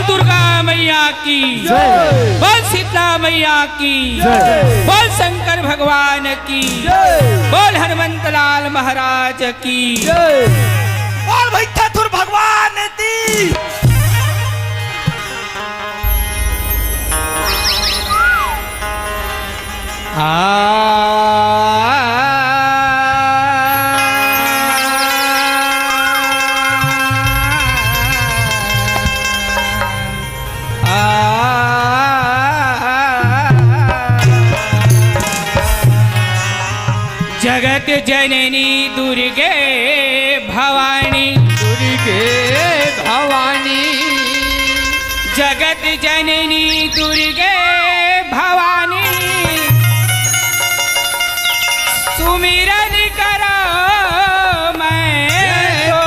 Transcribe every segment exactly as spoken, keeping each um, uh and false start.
दुर्गा मैया की जय। बोल शीतला मैया की जय। बोल शंकर भगवान की जय। बोल हनुमंत लाल महाराज की जय। बोल भैया ठाकुर भगवान की। आ, आ, जगत जननी दुर्गे भवानी, दुर्गे भवानी। जगत जननी दुर्गे भवानी, सुमिरन करो मैं तो,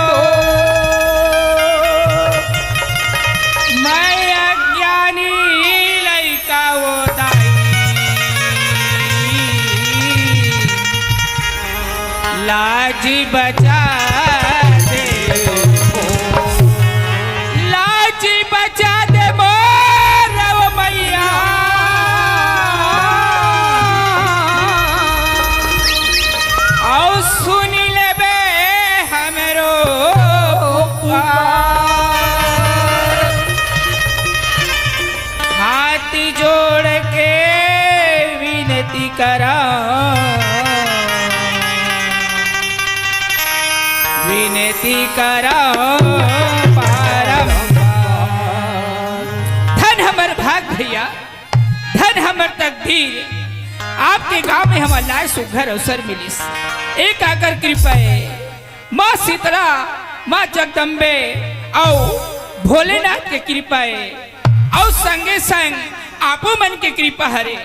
मैं अज्ञानी लइका वो दाई। लाज बचा दे, लाज बचा दे मोर मैया। अउ सुन लेबे हमरो पुकार। हाथ जोड़ के विनती करा, विनती करा बारंबार। धन हमर भाग भैया, धन हमर तकदीर, आपके गांव में हमर लाए सुघर अवसर मिलिस। एक आकर कृपा है, माँ शीतला, माँ जगदम्बे अउ भोलेनाथ के कृपा है, अउ संगे संग आपो मन के कृपा हरे।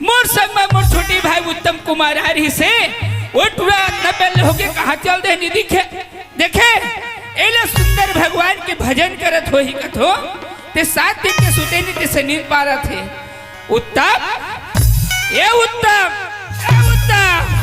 मोर संग में मोर छोटे भाई उत्तम कुमार आ रहिसे, वो टूरा अतना पहले होके कहाँ चल दे, नहीं दिखे। देखे, एला सुंदर भगवान के भजन करत होही कथो, ते सात दिन के सुते नहीं, तेसे नींद पारत हे। उत्तम, ए उत्तम, ए उत्तम।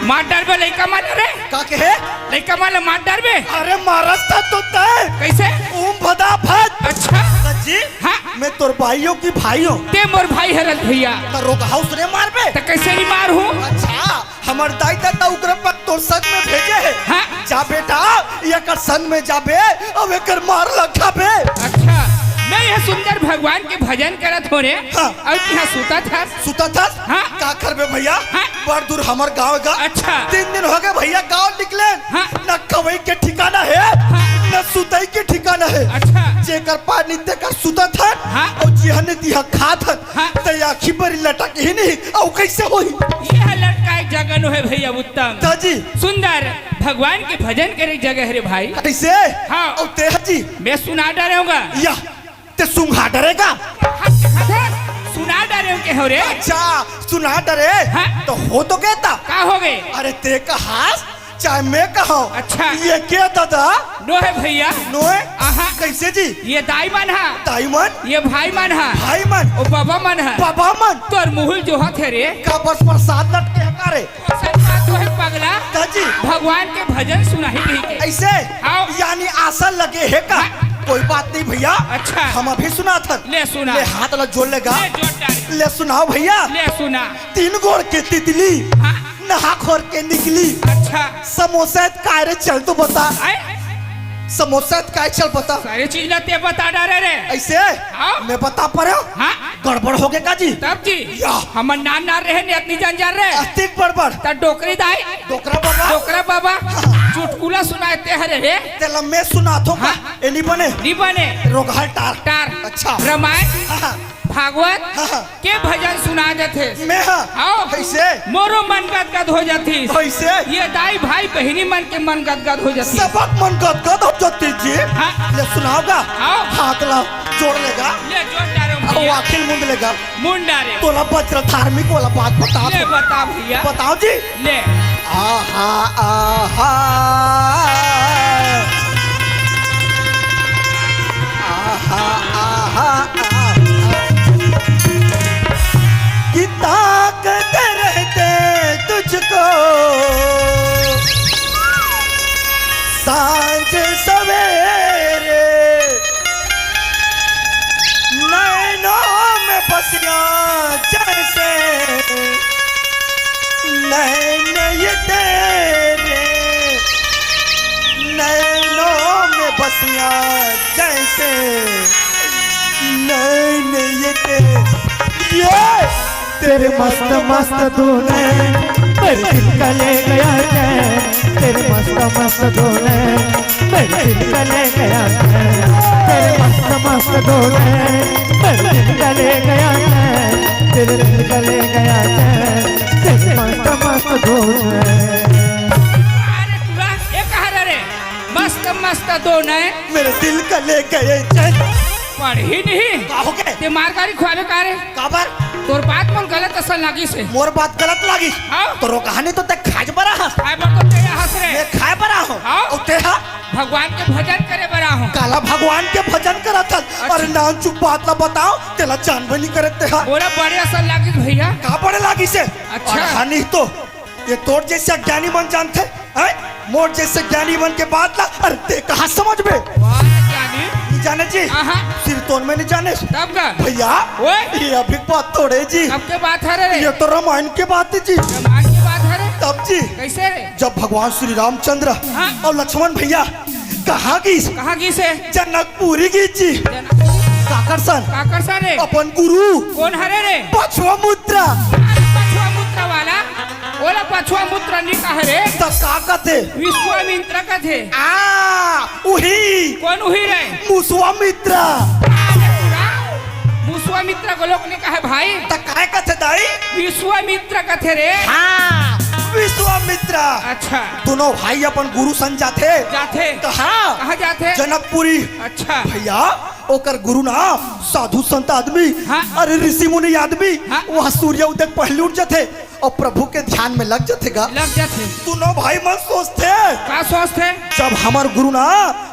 मार डारबे लइका मन रे। का कहे? लइका मन ला मार डारबे। अरे मारत था तो तय। कैसे? ओम भदा भद। अच्छा। जी, हाँ। मैं तोर भाइयों की भाई हूँ। ते मोर भाई हरत भैया। तो रोगहाउस रे मारबे। तो कैसे नहीं मार हूँ? अच्छा, हमर दाई ददा उग्र पग तोर संग में भेजे हे। हाँ। जा बेटा, एकर संग में जाबे, अब एकर मार लग जाबे। अच्छा, मैं यह सुंदर भगवान के भजन करत हो रे। हाँ। अउ तिहाँ सुता था। सुता था? हाँ। का करबे भैया? हाँ। बड़ दूर हमर गाँव गा। अच्छा। तीन दिन हो गए भैया गाँव निकले। हाँ। न खवई के ठिकाना है, हाँ। न सुतई के ठिकाना है। अच्छा। जेकर पानी तेकर सुता था, हाँ। अउ जिहने तिहा खा था, हाँ। त आखी पर लटक ही नहीं, अउ कैसे होही? ये लटकाए जगह नो है भैया उत्तम। त जी। सुंदर, भगवान के भजन करे जगह रे भाई। कैसे? हाँ। अउ ते जी। मैं सुना डरे हूँ गा। या, ते सुंघा डरे का? हाँ, हाँ, सुना डरे हूँ के हो रे। अच्छा, सुना डरे। हाँ। तो हो तो कहता। का हो गए? अरे ते कहास चाहे मैं कहो। अच्छा। ये के दादा? नो है भैया। नो है? आहा। कैसे जी? ये दाई मन हा। दाई मन? ये भाई मन हा। भाई मन? ओ बाबा मन हा। बाबा मन? तोर मुहुल जो हाथ है रे। का बस प्रसाद लटके है का रे? प्रसाद का तो है पगला। दाजी। भगवान के भजन सुनाही कही के। ऐसे? आओ। यानी आशा लगे है का? हाँ। कोई बात नहीं भैया। अच्छा। हम अभी सुना था। ले सुना। ले हाथ ला जोड़ लेगा। ले जोड़ डाल। ले सुनाओ भैया। ले सुना। तीन गोड़ के तितली। हाँ। नहा खोर के निकली। अच्छा। समोसा काय रे चल तो बता। आय? समोसा काय चल बता। सारी चीज ला ते बता डारे रे। ऐसे? हाँ। मैं बता पा रहा हूँ। हाँ। गड़बड़ हो गए का जी? तब जी। या। हमर नान नान रहे ने अतनी जान जान रहे। अतिक बड़बड़। त डोकरी दाई। डोकरा बाबा। डोकरा बाबा। हाँ। चुटकुला सुनाए ते हरे रे। तेला मैं सुना थो का? हाँ। ए नी बने। नी बने। रोगहाल टार। टार। अच्छा। रामायण। हाँ। भागवत हाँ, हाँ। के भजन सुना देथे। मैं हाँ। आओ। कैसे? मोरो मन गदगद हो जाथी। कैसे? ये दाई भाई बहिनी मन के मन गदगद हो जाथी। सबक मन गदगद हो जाथी जी। हाँ। ले सुनाओगा? आओ। हाथ ला जोड़ लेगा। ले जोड़ डारो आओ, भैया। आखिल मुंद लेगा। मुंड डारे। तोला वज्र धार्मिक वाला बात बता ले दो। बता भैया। बताओ जी। ले। आहा, आहा। आहा, आहा, आहा। कि ताकत रहते तुझको सांझ सवेरे नैनों में बसिया जैसे, नैन ये तेरे नैनों में बसिया जैसे, नैन ये तेरे, ये तेरे मस्त मस्त दो नैन, मेरे दिल का ले गया चैन। तेरे मस्त मस्त दो नैन, मेरे दिल का ले गया चैन। तेरे मस्त मस्त दो नैन, मेरे दिल का ले गया चैन। तेरे दिल का ले गया चैन। तेरे मस्त मस्त दो नैन। अरे टूरा, ये कहा रे? मस्त मस्त दो नैन। मेरे दिल का ले गए चैन। पढ़ी नहीं। का हो गए? ते मार गारी खुआवे का रे? काबर? तोर बात मोला गलत असन लागिस हे। मोर बात गलत लागिस? हाँ। तोरो कहानी तो ते खाए बर आहस। खाए बर तो ते आहस रे। मैं खाए बर आहूँ। हाँ। अउ ते हा? भगवान के भजन करे बर आहूँ। काला भगवान के भजन करत हस? अच्छा। अरे नानचुक बात ला बताओ, तेला जानबे नहीं करे ते हा। मोला बड़े असन लागिस भैया। का बड़े लागिस हे? अच्छा। अरे हाँ नहीं तो ये तोर जैसे अज्ञानी मन जानथे, हैं? मोर जैसे ज्ञानी मन के बात ला, अरे ते कहाँ समझबे? वाह रे ज्ञानी। नहीं जाने जी। आहा। सिर तोन में नहीं जाने। तब का? भैया, ओए। ये अभी के बात थोड़े जी। कब के बात हरे रे? ये तो रामायण के बात है जी। रामायण के बात हरे? तब जी। कैसे रे? जब भगवान श्री रामचंद्र हाँ। अउ लक्ष्मण भैया कहाँ गिस? कहाँ गिस हे? जनकपुरी गिस जी। जनकपुरी? काकर सन? काकर सन रे? अपन गुरु। कोन हरे रे? पछवा मुद्रा। अरे पछवा मुद्रा वाला? ओला पछवा मुद्रा नी कहे रे। त का कथे? विश्वामित्र कथे। आ, उही। कोन उही रे? मुसवामित्र। अरे टूरा, मुसवामित्र को लोग नी कहे भाई। त काय कथे दाई? विश्वामित्र कथे रे। हाँ, विश्वामित्र। अच्छा। दोनों भाई अपन गुरु सन जाथे। जाथे। कहाँ? कहाँ जाथे? जनकपुरी। अच्छा। भैया, ओकर गुरु ना साधु संत आदमी, हाँ। अरे ऋषि मुनि आदमी, हाँ। वह सूर्य उदय के पहले उठ जाथे अउ प्रभु के ध्यान में लग जाथे गा। लग जाथे। दोनों भाई मन सोचथे। का सोचथे? जब हमर गुरु ना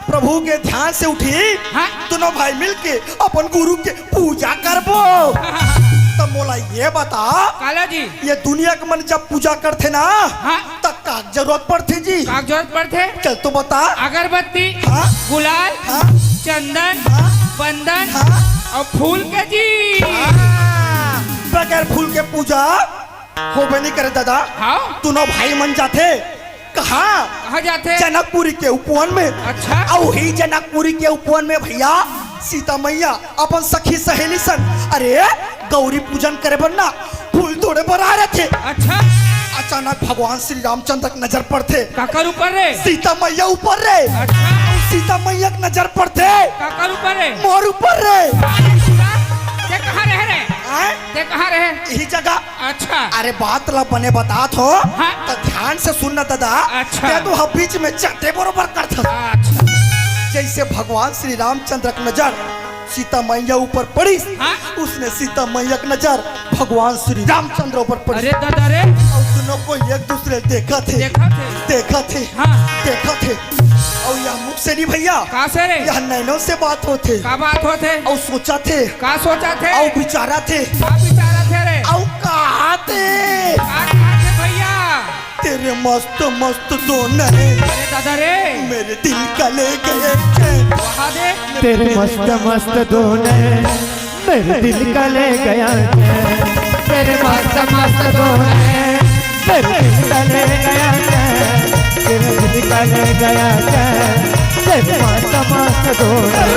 प्रभु के ध्यान से उठी, हाँ। दोनों भाई मिलके अपन गुरु के पूजा करबो। हाँ, हाँ, हाँ। त मोला ये बता, काला जी। ये दुनिया के मन जब पूजा करथे ना, हाँ। त का जरूरत पड़थे जी? का जरूरत पड़थे? चल तो बता। अगरबत्ती, हाँ? गुलाल, हाँ? चंदन, हाँ? बंदन हाँ? अउ फूल के जी। हाँ, बगैर फूल के पूजा होबे नहीं करे दादा। हाँ? दोनों भाई मन जाथे। कहाँ? कहाँ जाथे? जनकपुरी के उपवन में। अच्छा। अउ ही जनकपुरी के उपवन में भैया सीता मैया अपन सखी सहेली सन, अरे, गौरी पूजन करे बर ना फूल तोड़े बर आ रथे। अच्छा। अचानक भगवान श्री रामचंद्र के नजर पड़थे। काकर ऊपर रे? सीता मैया ऊपर रे। अच्छा। सीता मैया के नजर पड़थे। काकर ऊपर रे? मोर ऊपर रे। अरे टूरा, ते कहाँ रहे रे? हैं? ते कहाँ रहे? यही जगह। अच्छा। अरे बात ला बने बतात हों, हाँ। त ध्यान से सुन ना दादा। अच्छा। ते तो ह बीच में चटे बरोबर करथस। अच्छा। जैसे भगवान श्री रामचंद्र के नजर सीता मैया ऊपर पड़िस, हाँ। उसने सीता मैया के नजर भगवान श्री रामचंद्र ऊपर पड़िस। अरे दादा रे। अउ दोनों कोई एक दूसरे देखथे। देखथे। देखथे। हाँ। देखथे। अउ यह मुख से नहीं भैया। का से रे? यह नैनों से बात होथे। का बात होथे? अउ सोचथे। का सोचथे? अउ विचारथे। का विचारथे रे? अउ कहाथे। का कहाथे भैया? तेरे मस्त मस्त दो नैन। अरे दादा रे। मेरे दिल का ले गए चैन। कहा दे। तेरे मस्त मस्त दो नैन। मेरे दिल का ले गया चैन। तेरे मस्त मस्त दो नैन, मेरे दिल का ले गया चैन। तेरे दिल का ले गया चैन। तेरे मस्त मस्त दो नैन,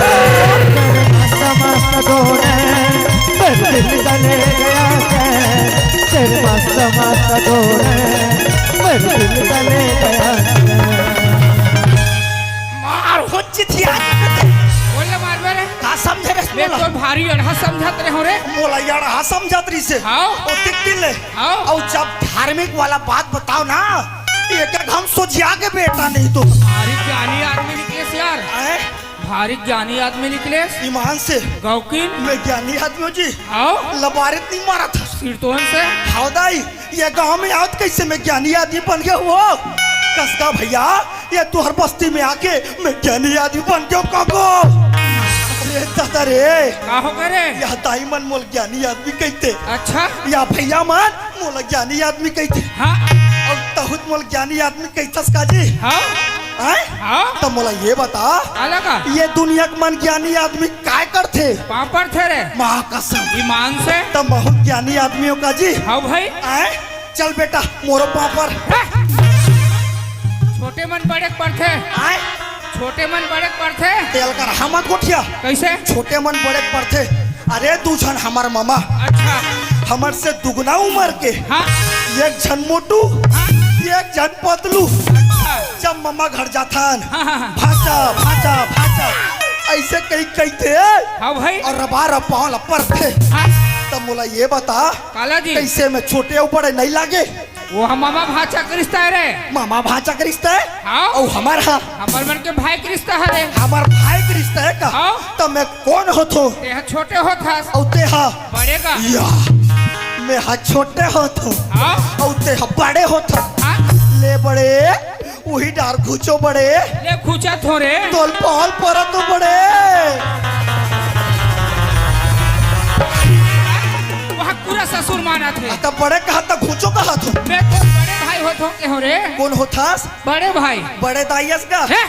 तेरे मस्त मस्त दो नैन, मेरे दिल का ले गया चैन। तेरे मस्त मस्त दो नैन, मेरे दिल का ले गया चैन। मार हो चिथिया। बोल ना मार मेरे। का समझे रे मैं मोला? तो भारी अड़हा समझत रहे हो रे। मोला अड़हा समझत रही से। हाँ। ओ टिक टिक ले। हाँ। अउ जब धार्मिक वाला बात बताओ ना, एक एक हम सोझिया के बेटा नहीं तो। भारी ज्ञानी आदमी निकले यार। हैं? भारी ज्ञानी आदमी निकले। ईमान से। गौकिन। मैं ज्ञानी आदमी हूँ जी। आओ। लबारित नहीं मारा था। सिरतोन से। हाव दाई, ये गांव में आवत कैसे मैं ज्ञानी आदमी बन गया हुआ? कसका भैया, ये तुहर बस्ती में आके मैं ज्ञानी आदमी बन गया काको। अरे दादा रे। का हो करे? यह दाई मन मोल ज्ञानी आदमी कहते। अच्छा। या भैया मन मोल ज्ञानी आदमी कहते। हाँ। अउ तहुत मोल ज्ञानी आदमी कहतस का जी? हाँ। आय? हाँ? त मोला ये बता, काला का? ये दुनिया के मन ज्ञानी आदमी काय करथे? पाँव परथे रे। माँ कसम। ईमान से। त बहुत ज्ञानी आदमी हो का जी? हाँ भाई। आय? चल बेटा, मोरो पाँव पर। हे! छोटे मन बड़े के परथे। आय? छोटे मन बड़े के परथे। तेल कर हमत गोठिया। कैसे? छोटे मन बड़े के परथे। अरे दू झन हमर ममा। अच्छा। हमर से दुगना उम्र के। हाँ। एक झन मोटू, हाँ। एक झन पतलू। अच्छा। जब ममा घर जाथन, हाँ, हाँ, हाँ। भांचा, भांचा, भांचा, ऐसे कही कहिथे। हाँ भाई। अउ रबा रब पाँव ल परथे। हाँ। त मोला ये बता, काला जी। कैसे मैं छोटे अउ बड़े नहीं लागे? वो हम ममा भांचा के रिश्ता हे रे। ममा भांचा के रिश्ता हे? हाँ। अउ हमर हा? हमर मन के भाई के रिश्ता हे रे। हमर भाई के रिश्ता हे का? हाँ। त मैं कोन होथों? तेहा छोटे होथस। अउ तेहा? बड़े का। या, मैं हा छोटे होथों। हाँ। अउ तेहा बड़े होथस। हाँ। ले बड़े, उही डार घुचों बड़े। ले घुचत हों रे। तोल पाँव ल परत हों बड़े। वहाँ पूरा ससुर मानथे। आ, त बड़े कहत त घुचों कहत हों। मैं तो बड़े भाई होथों के हों रे। कोन होथस? बड़े भाई। बड़े दाई अस का? हे?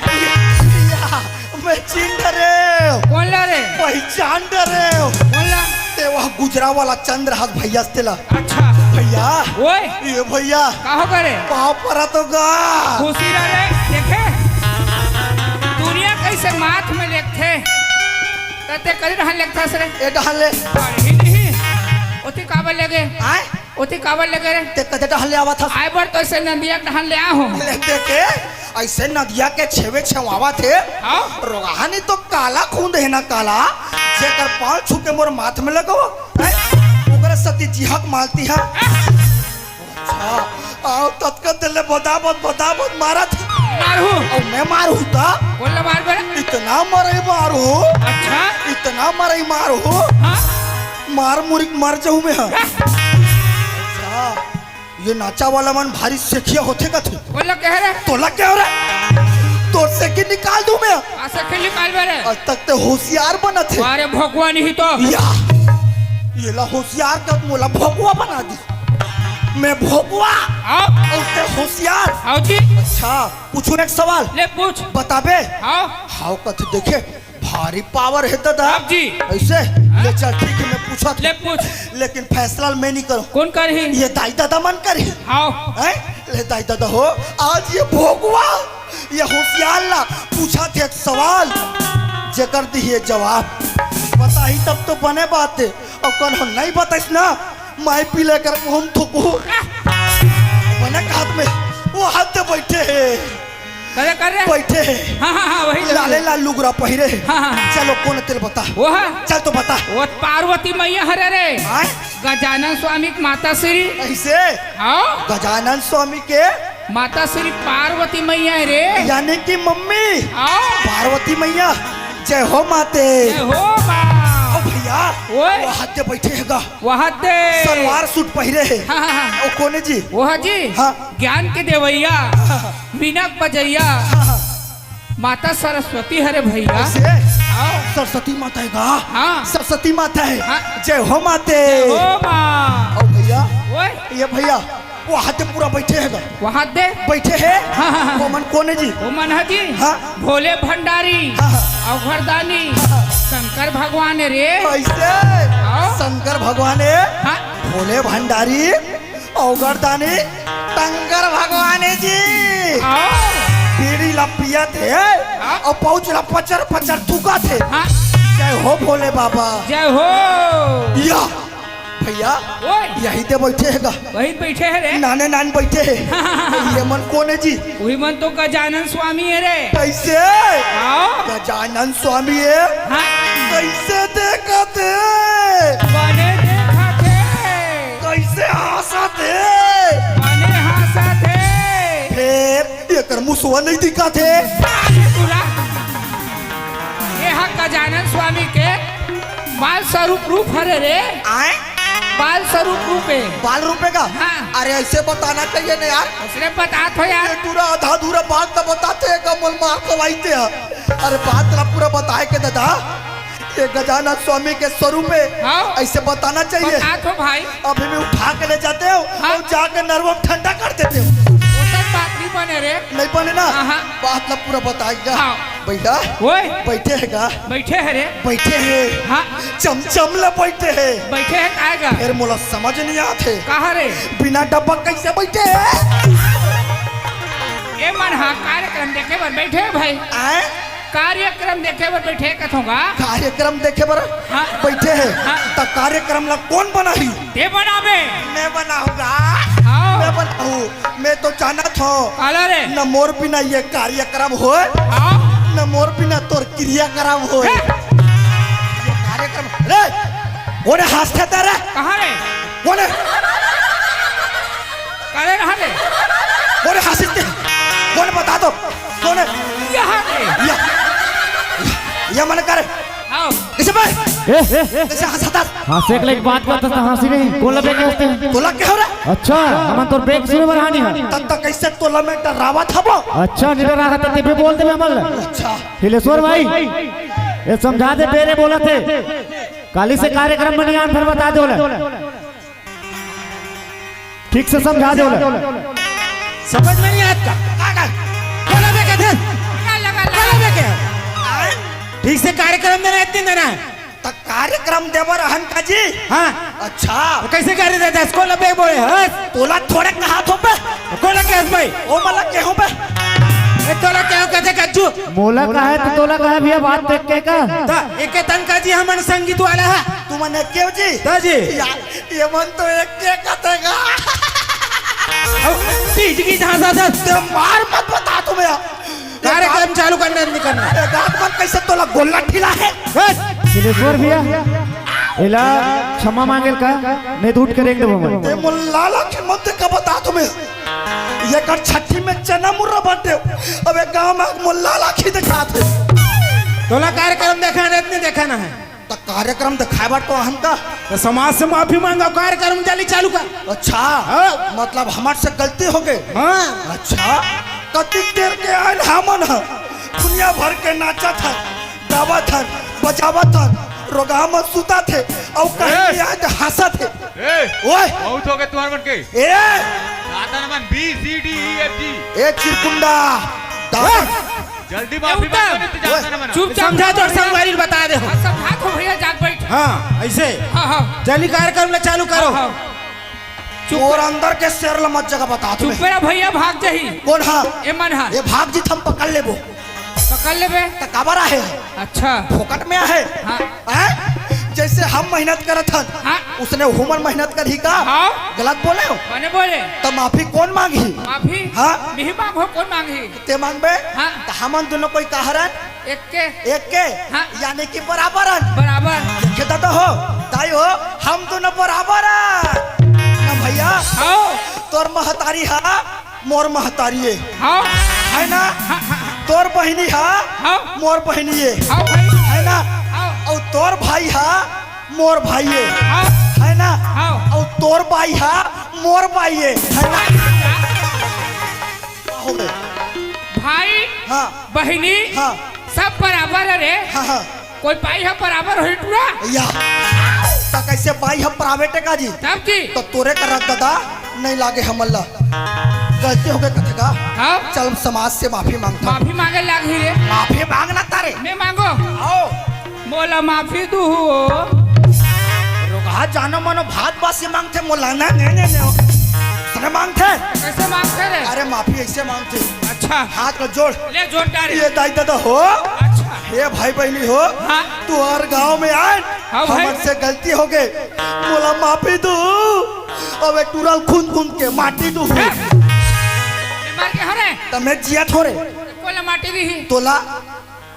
या, मैं चिन्ह डरेंव। कोन ला रे? पहिचान डरेंव। कोन ला? तेहा गुजरा वाला चंद्र हस भैया तेला। अच्छा। भैया। ओए। ये भैया। का हो गे रे? पाँव परत हों गा। खुशी रह रे। देखे? दुनिया कैसे माथ में लेगथे। त तें करी डहन लेगथस रे? ए डहन ले। अरे ही नहीं। ओती काबर लेगे? आय? ओती काबर लेगे रे? तें कते डहन ले आवत हस? आय बर तो ऐसे नदिया के डहन ले आहों। ले देखे, ऐसे नदिया के छेवे छेवावत हे। हाँ। रोगहा नहीं तो काला खूंद हे ना काला, जेकर पाँव छू के मोर माथ में लगो। हैं? ओकरे सती जिहक मालती हा। अच्छा, अउ ततका देर ले बदाबद, बदाबद मारत हे। मारहूँ। अउ मैं मारहूँ त? कोन ला मारबे रे? इतना मरई मारहूँ। अच्छा। इतना मरई मारहूँ। हाँ। मार मुरिक मर जाहूँ मैं हा। अच्छा, ये नाचा वाला मन भारी सेखिया होथे कथे। कोन ला कहे रे? तोला कहे रे? तोर सेखी निकाल दूँ मैं। आ, सेखी निकालबे रे। आज तक तें होशियार बनत हे। अरे भगवान ही तो। या, येला होशियार कहिके मोला भोकवा बना दिस। मैं भोकवा। हाँ। अउ तें होशियार। हाँ जी। अच्छा, पूछूँ ना एक सवाल? ले पूछ। बताबे? हाँ। हाँ कथे देखे, भारी power हे दादा। हाँ जी। ऐसे? हाँ। ले चल ठीक हे, मैं पूछत हों। ले पूछ। लेकिन फैसला मैं नहीं करूँ। कोन करही? ये दाई दादा मन करही। हाँ। हैं? ले दाई दादा हो, आज ये भोकवा, ये होशियार ला पूछत हे एक सवाल, जेकर दिही ये जवाब। बताही तब तो बने बात हे। अउ कोनो नहीं बताइस ना, मैं पी लेकर मुँह थूकहूँ। बने कहत में, वो हाथ दे बैठे हे। करे कर रे? बैठे हे। हाँ, हाँ, हाँ, वही लाले लाल लुगरा पहिरे हे। हाँ, हाँ, हाँ। चलो, कोन तेला बता। वो हा? चल तो बता। वो पार्वती मैया हरे रे। आय? गजानन स्वामी के माता श्री। कैसे? हाँ। गजानन स्वामी के? माता श्री पार्वती मैया हे रे। यानी कि मम्मी। हाँ। पार्वती मैया, जय हो माते। जय हो माँ। ओ भैया, ओए। वो हाथ दे बैठे हे गा। वहाँ दे। सलवार सूट पहिरे हे। हाँ, हाँ, हाँ। ओ कोने जी? वो हा जी। हाँ। ज्ञान के देवैया, हाँ। वीणा के बजैया, हाँ, हाँ। माता सरस्वती हरे भैया। कैसे? आओ। सरस्वती माता हे गा? हाँ। सरस्वती माता हे। हाँ। जय हो माते। जय हो माँ। ओ भैया। ओए। ये भैया, वो हाथ दे पूरा बैठे हे गा? वो हाथ दे। बैठे हे? हाँ, हाँ, हाँ। वो मन कोने जी? वो मन हा जी? हाँ। भोले भंडारी, हाँ, हाँ। अवघड़दानी, हाँ, हाँ। शंकर भगवान हे रे। कैसे? हाँ। शंकर भगवान हे? हाँ। भोले भंडारी, अवघड़दानी, शंकर भगवान हे जी। हाँ। बीड़ी ला पियत हे, हाँ। अउ pouch ला पचर पचर थूकत हे। हाँ। जय हो भोले बाबा। जय हो। या। भैया, ओए। यही दे बैठे हे गा। वही बैठे हे रे। नाने नान बैठे हे। ये मन कोने जी? वही मन तो गजानन स्वामी हे रे। कैसे? हाँ। गजानन स्वामी हे? हाँ। कैसे देखत हे? बने देखत हे। कैसे हँसत हे? बने हँसत हे। फेर एकर मुसवा नहीं दिखत हे। अरे तोला। ये हा गजानन स्वामी के बाल स्वरूप रूप हरे रे। आय? बाल स्वरूप रूप हे। बाल रूप हे का? हाँ। अरे ऐसे बताना चाहिए ना यार। उसने बतात हो यार। ये पूरा आधा अधूरा बात तो बताथे का मोल मार खवाइते हैं। अरे बात ला पूरा बताए के दादा। ये गजानन स्वामी के स्वरूप हे। हाँ। ऐसे बताना चाहिए। बतात हो भाई। अभी भी उठा के ले जाते हो हाँ। अउ जाके नरवा ठंडा कर देते हो। वो सब बात नहीं बने रे। नहीं बने ना? हाँ, हाँ। बात ला पूरा बताएगा। हाँ। भैया, ओए। बैठे हे गा? बैठे हे रे। बैठे हे। हाँ। चमचम ला बैठे हे। बैठे हे काय गा? फिर मोला समझ नहीं आते। कहाँ रे? बिना डब्बा कैसे बैठे हे? ए मन हा कार्यक्रम देखे बर बैठे हे भाई। आए? कार्यक्रम देखे बर बैठे कथों गा। कार्यक्रम देखे बर हाँ। बैठे हे। हाँ। त कार्यक्रम ला कौन बनाही? ते बनाबे। मैं बनाहूँ गा। हाँ। मैं बनाहूँ। मैं तो जानत हों। काला रे? न मोर बिना ये कार्यक्रम होय, हाँ। न मोर बिना तोर क्रियाक्रम होय। हे। ये कार्यक्रम, रे, कोने हंसथे तेरे? कहाँ रे? कोने? काले रहा रे? कोने हंसथे? कोने बता तो? कोने? यहाँ रे। या, या मन करे। आओ। इसे भाई। ए, ए, ए। कैसे हंसता? हाँ, से एक लाख बात करता था, हंसी नहीं। कोला बेग हंसते हैं। तोला क्या हो रहा? अच्छा, हमन तोर बेग सुने बर हानि है। तब तक कैसे तोला मैं डरावा था वो? अच्छा, नहीं डरा था, तब भी बोल दे मैं अमल। अच्छा। हिलेश्वर भाई, ये समझा दे, बेरे बोला थे। काली से कार्यक्रम में नहीं आन, फिर बता दो ले। ठीक से समझा दे ले। समझ में नहीं आत का? का, का? बोला बे के थे? लगा, लगा, लगा। बोला बे के? ठीक से कार्यक्रम देना है, इतने देना है। त कार्यक्रम देवर हन का जी? हाँ। अच्छा। तो कैसे कर रहे थे? कोला बे बोले, हंस। तोला थोड़े कहा थो बे? कोला के हंस भाई? ओ मला केहूँ बे? ए, तोला क्या कहते कज्जू? मोला का है तो तोला का है भैया, बात देख के का? त एके तन का जी हमन संगीत वाला है। तुमन एके हो जी? त जी। या, ये मन तो एके कहते गा। अब तीज की झांसा था। ते मार मत बता तुम्हें। कार्यक्रम चालू करना है, नहीं करना है? ए, गात मन कैसे तोला गोल्ला ठिला है? बस। सिद्धेश्वर भैया, एला क्षमा मांगेल का? नहीं तो उठ के रेंग देबो मैं। ते मुल्ला ला के मत का बता तुम्हें। ये कर छठी में चना मुर्रा बांटे। अब एक गांव में मुल्ला ला की दिखा थे। तोला कार्यक्रम देखा नहीं, नहीं देखा ना है। त कार्यक्रम दिखाए बर तो हम का? तो समाज से माफी मांगा, कार्यक्रम जाली चालू कर। अच्छा, हाँ। मतलब हमार से गलती हो गई। हाँ। अच्छा, कतिक देर के आयल हमन ह, दुनिया भर के नाचत हन, गावत हन, बजावत हन, रोगहा म सुता थे, अउ कहीं ए! नहीं आए तो हंसा थे। ए! ओए! बहुत हो गए तुम्हारे मन के। ए! दादा नमन B, C, D, E, F, G। ए चिरकुंडा, दादा। ए! जल्दी माफी ए, मांगो, नहीं तो ओए! जानता ना मना। चुपचाप समझा तो भैया। संगवारी बता दे हो। हाँ, समझा तो भैया, जाग बैठ। हाँ, ऐसे। हाँ, हाँ। जल्दी कार्यक्रम ला चालू करो। हाँ, हाँ। चुप। और अंदर के शेर ला मत जगह बता तुम्हें। चुप रहा भैया, भाग जाही। कौन हा? ए मन हा। ये भाग जी, हम पकड़ लेबो। पकड़ लेबे। त काबर आहे? अच्छा। फोकट में आहे। हाँ। हैं? जैसे हम मेहनत करत हन, हाँ। उसने हुमन मेहनत करही का? हाँ। गलत बोले हो? मने बोले। त माफी कौन मांगही? माफी? हाँ। मिही मांगो, कौन मांगही? ते मांगबे? हाँ। त हमन दोनों कोई कहारन? एक के। एक के? हाँ। यानी कि बराबर हन। बराबर। देखे दादा हो, दाई हो, हम दोनों बराबर हन। ना भैया, हाँ। तोर महतारी हा, मोर महतारी हे। हाँ। है ना? हाँ, हाँ, हाँ। तोर बहिनी हा, हाँ। मोर बहिनी हे। हाँ भाई। है ना? हाँ। अउ तोर भाई हा, मोर भाई हे। हाँ। है ना? हाँ। अउ तोर बाई हा, मोर बाई हे। है ना? का हो गए? भाई, हाँ। बहिनी, हाँ। सब बराबर हे रे। हाँ, हाँ। कोई बाई ह बराबर होही टूरा? या। त कैसे बाई ह प्राइवेट हे का जी? तब जी। त तोरे करा दादा नहीं लागे हमन ला। गलती हो गई कथे का? हाँ। चल, हम समाज से माफी मांगता। माफी मांगे लागही रे। माफी मांगना तारे। मैं मांगो। आओ। मोला माफी दू हो। रोगहा जानो मनो भात बासी मांगथे, मोला ना, ने, ने, ने। तने मांगथे? कैसे मांगथे रे? अरे माफी ऐसे मांगथे। अच्छा। हाथ ला जोड़। ले जोड़ डारे। ये दाई दादा हो। अच्छा। हे भाई बहिनी हो। हाँ। तुहर गांव में आए। हाँ भाई। हमन से गलती हो गए। मोला माफी दू। अबे टूरा ल खूंद खूंद के माटी दू। ए, ए मार के हरे। त मैं जियत हों रे। कोला माटी दीही। तोला।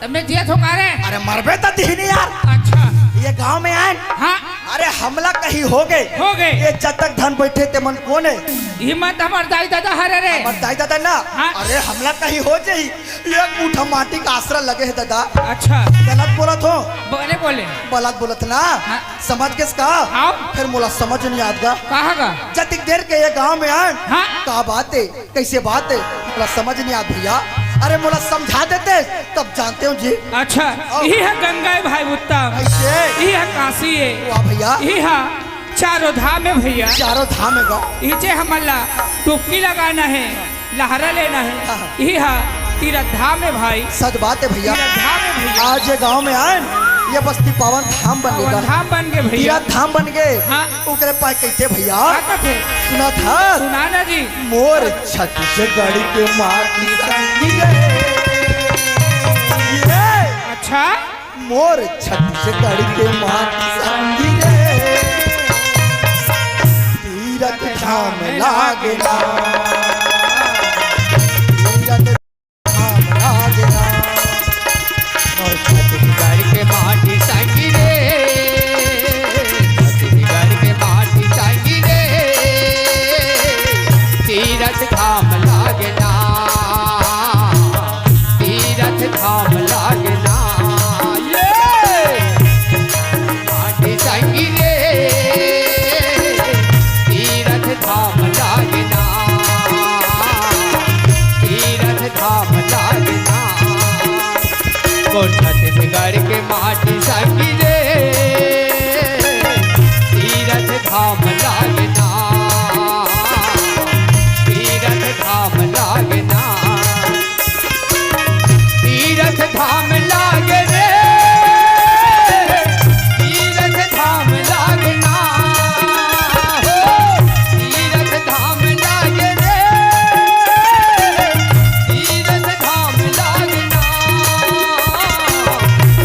त मैं जियत हों का रे। अरे मरबे त दीही नहीं यार। अच्छा। ये गांव में आए। हाँ। अरे हमला कहीं हो गए। हो गए। ये जतक धन बैठे ते मन कोन हे? हिम्मत हमर दाई दादा हरे रे। हमर दाई दादा ना। हाँ। अरे हमला कहीं हो जाही। एक मुठा माटी का आसरा लगे हे दादा। अच्छा। गलत बोलत हों? बोले, बोले। गलत बोलत ना? हाँ। समझ गेस का? हाँ। फिर मोला समझ नहीं आत गा। कहा गा? जतिक देर के ये गांव में आए। हाँ। का बात हे? कैसे बात हे? मोला समझ नहीं आत भैया। अरे मोला समझा देते, तब जानते हो जी। अच्छा, आओ। यही है गंगा हे भाई उत्तम। कैसे? यही है काशी हे। वाह भैया। यही है चारों धाम हे भैया। चारों धाम हे गा। इचे हमन ला डुबकी लगाना हे। लहरा लेना हे। हाँ, हाँ। इही हा तीरथ धाम हे भाई। सच बात हे भैया। तीरथ धाम हे भैया। आज ये गांव में आए, ये बस्ती पावन धाम बन गे। पावन धाम बन गे भैया। तीरथ धाम बन गे। हाँ। ओकरे पाय कहिथे भैया। का कथे? सुनत हस? सुना ना जी। मोर छत्तीसगढ़ के माटी संगी रे। ये अच्छा। मोर छत्तीसगढ़ के माटी संगी रे, तीरथ धाम लागे ना, तीरथ धाम लागे ना। मोर छत्तीसगढ़ के माटी संगी रे, छत्तीसगढ़ के माटी संगी रे, तीरथ धाम लागे ना। तीरथ धाम लागे ना। ये माटी संगी रे, तीरथ धाम लागे ना। तीरथ धाम लागे ना। मोर छत्तीसगढ़ के माटी संगी रे, तीरथ धाम लागे ना। तीरथ धाम लागे ना। तीरथ धाम लागे रे, तीरथ धाम लागे ना। हो, तीरथ धाम लागे रे, तीरथ धाम लागे ना।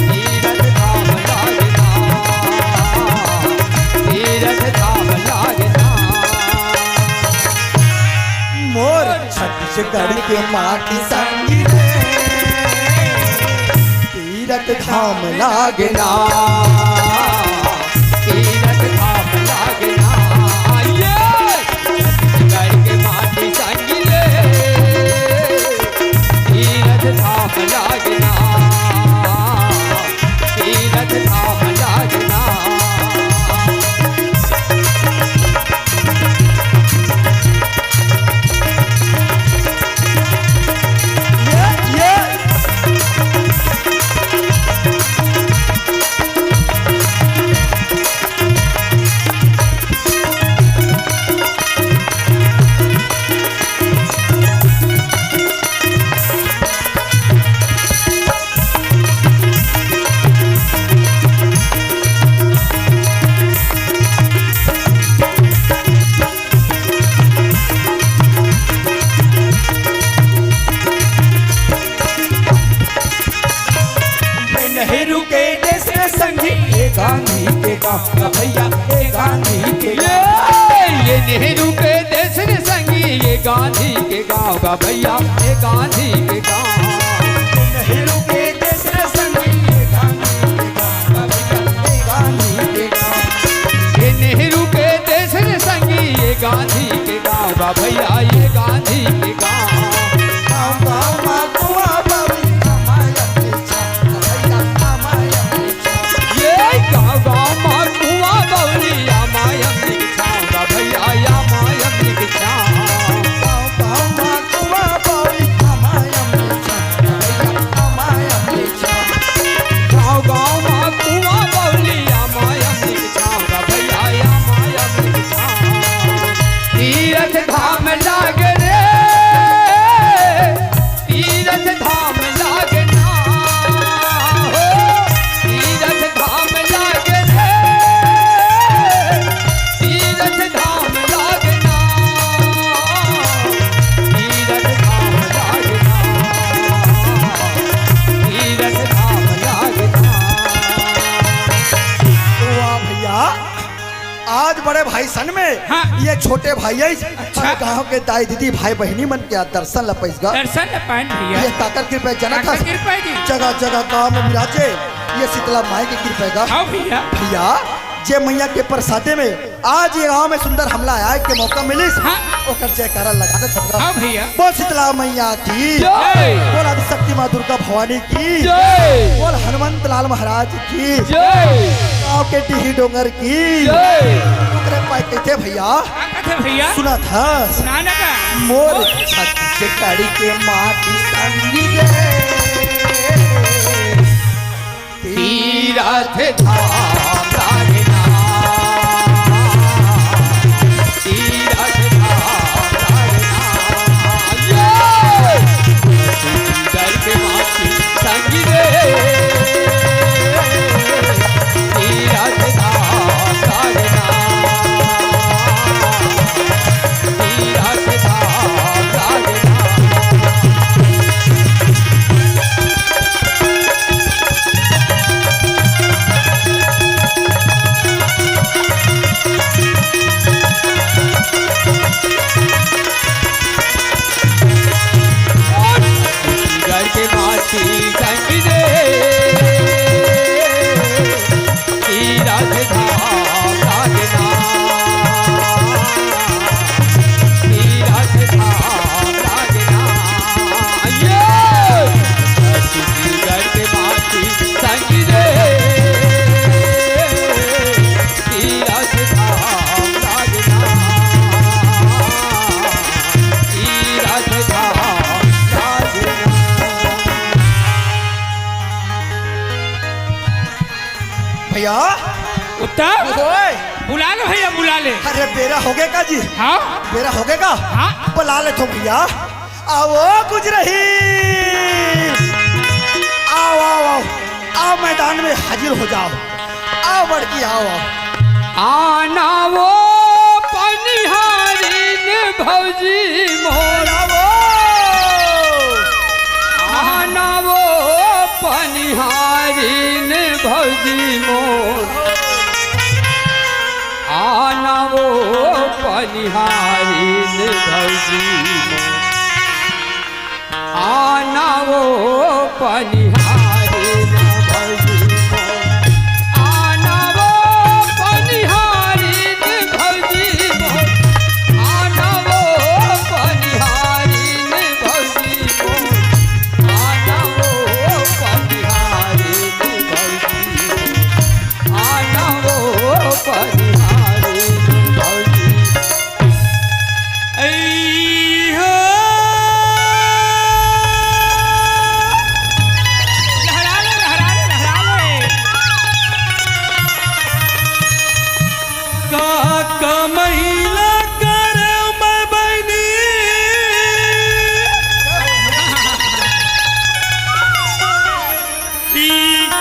तीरथ धाम लागे ना। तीरथ धाम लागे ना। मोर छत्तीसगढ़ के माटी संगी रे, तीरथ धाम लागे ना। तीरथ धाम लागे ना। ये छत्तीसगढ़ के माटी संगी रे, तीरथ धाम लागे ना। तीरथ धाम लागे ना। ये, ये। ये नेहरू के देश रे संगी, ये गांधी के गांव का भैया, ये गांधी के गांव। ये, ये नेहरू के देश रे संगी, ये गांधी के गांव का भैया, ये गांधी के गांव। ये नेहरू के देश रे संगी, ये गांधी के गांव का भैया, ये गांधी के गांव। ये नेहरू के देश रे संगी, ये गांधी के गांव बा भैया, ये गांधी के गांव। गांव, गांव मा कुआं बावली, अमायम के छांव बा भैया, अमायम के छांव। ये गांव, गांव मा कुआं बावली, अमायम के छांव बा भैया, अमायम के छांव। गांव, गांव मा कुआं बावली, अमायम के छांव बा भैया, अमायम के छांव। गांव, गांव मा कुआं बावली, अमायम के छांव बा भैया, अमायम के छांव। तीरथ धाम लागे रे, तीरथ धाम लागे ना। हो, तीरथ धाम लागे रे, तीरथ धाम लागे ना। तीरथ धाम लागे ना। तीरथ धाम लागे ना। वाह भैया, आज बड़े भाई सन में हाँ। ये छोटे भाई है, अच्छा। गांव के दाई दीदी भाई बहिनी मन के दर्शन ल पाइस गा। दर्शन ल पाइन भैया। ये काकर कृपा जनक काकर कृपा जी। जगह जगह गांव में विराजे, ये शीतला माई के कृपा गा। हाँ भैया। भैया, जे मैया के प्रसादे में आज ये गांव में सुंदर हमला आए के मौका मिलिस, हाँ। ओकर जयकारा लगा दे सबका। हाँ भैया। बोल शीतला मैया की। जय। बोल आदिशक्ति माँ दुर्गा भवानी की। जय। बोल हनुमंत लाल महाराज की। जय। गांव के टीही डोंगर की। जय। ओकरे पाय कहिथे भैया। का कथे भैया? सुनत हस। सुना ना का। मोर छत्तीसगढ़ के माटी संगी रे। तीरथ धाम लागे ना, तीरथ धाम लागे ना। ये भैया। उत्तम। ओए। बुला ले भैया, बुला ले। अरे, बेरा होगे का जी? हाँ। बेरा होगे का? हाँ। बुला लेथों भैया। आओ गुजरही। आओ, आओ, आओ। आओ, मैदान में हाजिर हो जाओ। आओ बड़की, आओ, आओ। आना वो पनिहारिन भौजी मोर। आओ। आना वो पनिहारिन भौजी मोर। आना वो पनिहारिन भौजी मोर। आना वो पनिहारिन भौजी मोर। आना वो पनिहारिन भौजी मोर। आना वो पनिहारिन भौजी मोर। आना वो पनिहारिन भौजी मोर। आना वो पनिहारिन भौजी। ऐ हो। लहरा ले, लहरा ले, लहरा ले। का कमैला करे मैं बहिनी। ई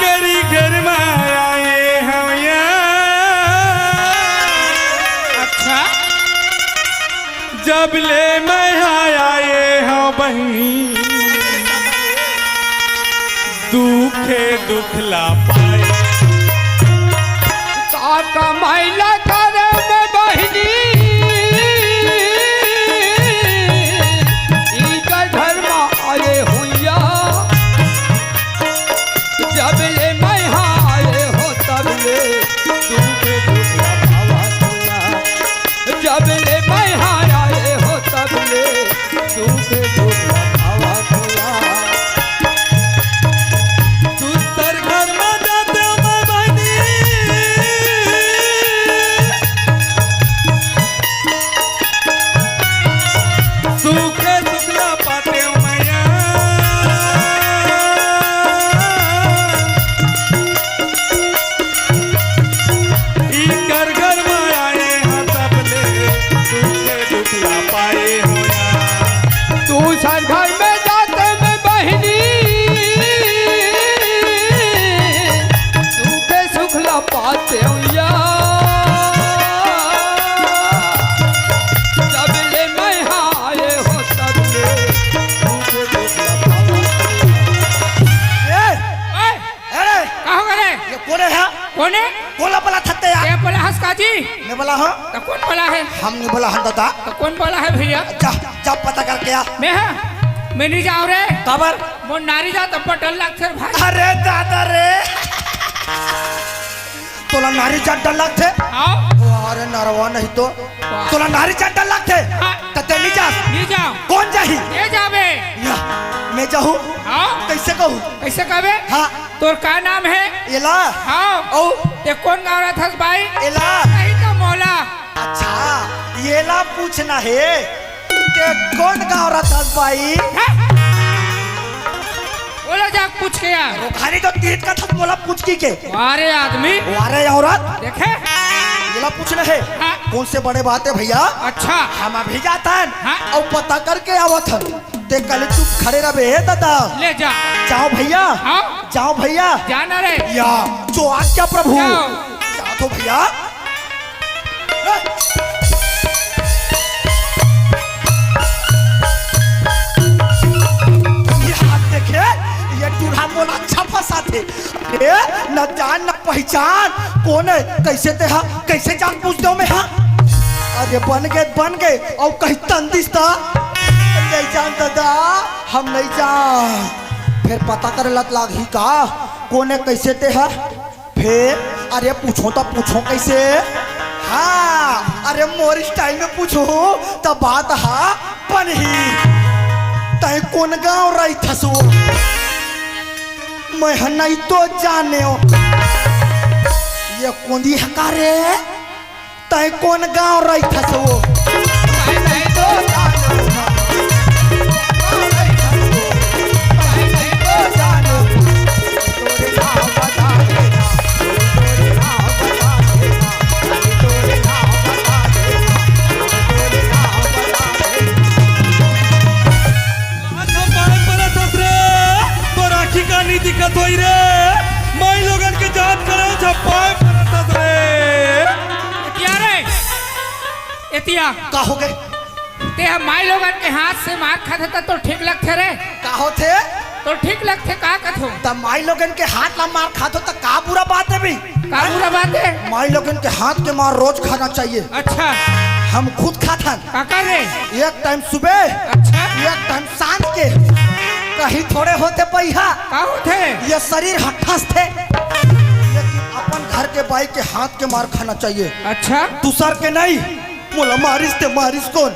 करी घर में आए हवया। अच्छा। जब ले मैं आए हूँ बहिनी, दुखे दुख ला पाए। का कमैला करे मैं बहिनी, ई कर घर में आए हुइया। जब ले मैं आए हो तब ले दुख दुख पावा तोला। जब ले मैं आए हो तब ले दुख दुख पावा तोला। दूसर घर में जाते मैं बहिनी। सुखे सुखला पाते मैया। ई कर घर में आए हैं तब ले सुखे दुखला पाए होया। तू सर घर में जाते में बहिनी, सुखे सुखला पाते होया। जब ले मैं आए हो तब ले मुझे दुख लगा। ए, ओए, अरे, का हो गए? ये कोन हे? कोन हे? कोन ला बलाथस ते यार? ये बलाहस का जी? मैं बलाहूँ। तो कोन बलाहे? हम नहीं बलाहन दादा। तो कोन बलाहे भैया? जा, जा पता करके आ। मैं हा? मैं नहीं जाऊँ रे। काबर? मोर नारी जात अब्बड़ डर लागथे भाई। अरे दादा रे। तोला नारी जात डर लागथे? हाँ। अरे नरवा नहीं तो। वाह। तोला नारी जात डर लागथे? हाँ। त ते नहीं जास? नहीं जाऊँ। कोन जाही? ये जाबे। या, मैं जाहूँ? हाँ। कैसे कहूँ? कैसे कहबे? हाँ। तोर का नाम हे? एला। हाँ। अउ? ते कोन गाँव रथस बाई? एला। नहीं तो मोला। अच्छा, एला पूछना हे। ते कोन गाँव रथस बाई? हैं? ओला जा पूछ के यार। रोखानी तो तीत का थस मोला पूछ की के। वारे आदमी। वारे औरत। देखे? एला पूछना हे। हाँ। कौन से बड़े बात हे भैया? अच्छा। हम अभी जाथन। हाँ। अउ पता करके आवत हन। ते कल चुप खड़े रहे हे दादा। ले जा। जाओ भैया। हाँ। जाओ भैया। जाना रे। या, जो आज्ञा प्रभु। जाओ। जाओ तो भैया। ये हाथ देखे, ये दूल्हा मोला अच्छा फंसाथे। ए, न जान न पहचान, कोन हे, कैसे ते हा, कैसे जान पूछ देव मैं हा? अरे बन गे, बन गे, अउ कहीं तंदिस ता? नहीं जान दादा, हम नहीं जान। फिर पता करे लत लागही का, कोन हे, कैसे ते हा? फिर अरे पूछो तो पूछो कैसे? हाँ, अरे मोर style में पूछो तो बात हा बनही। तय कोन गाँव रहिथस वो? मैं ह नहीं तो जानेव। ये कोंदी ह का रे? तय कोन गाँव रहिथस वो? चपाय परत हस रे। एतिया रे, एतिया। का होगे? तें ह माईलोगन के हाथ से मार खाथे त तोर ठीक लगथे रे? का होथे? तोर ठीक लगथे का कथों? त माईलोगन के हाथ ला मार खाथों त का बुरा बात हे बे? का बुरा बात हे? माईलोगन के हाथ के मार रोज खाना चाहिए। अच्छा। हम खुद खाथन। काकर रे? एक टाइम सुबह, अच्छा। एक टाइम सांझ के। कहीं थोड़े होथे पइहा। का होथे? ये शरीर हट्ठस थे, लेकिन अपन घर के बाई के हाथ के मार खाना चाहिए। अच्छा। दूसर के नहीं। मोला मारिस ते मारिस कोन?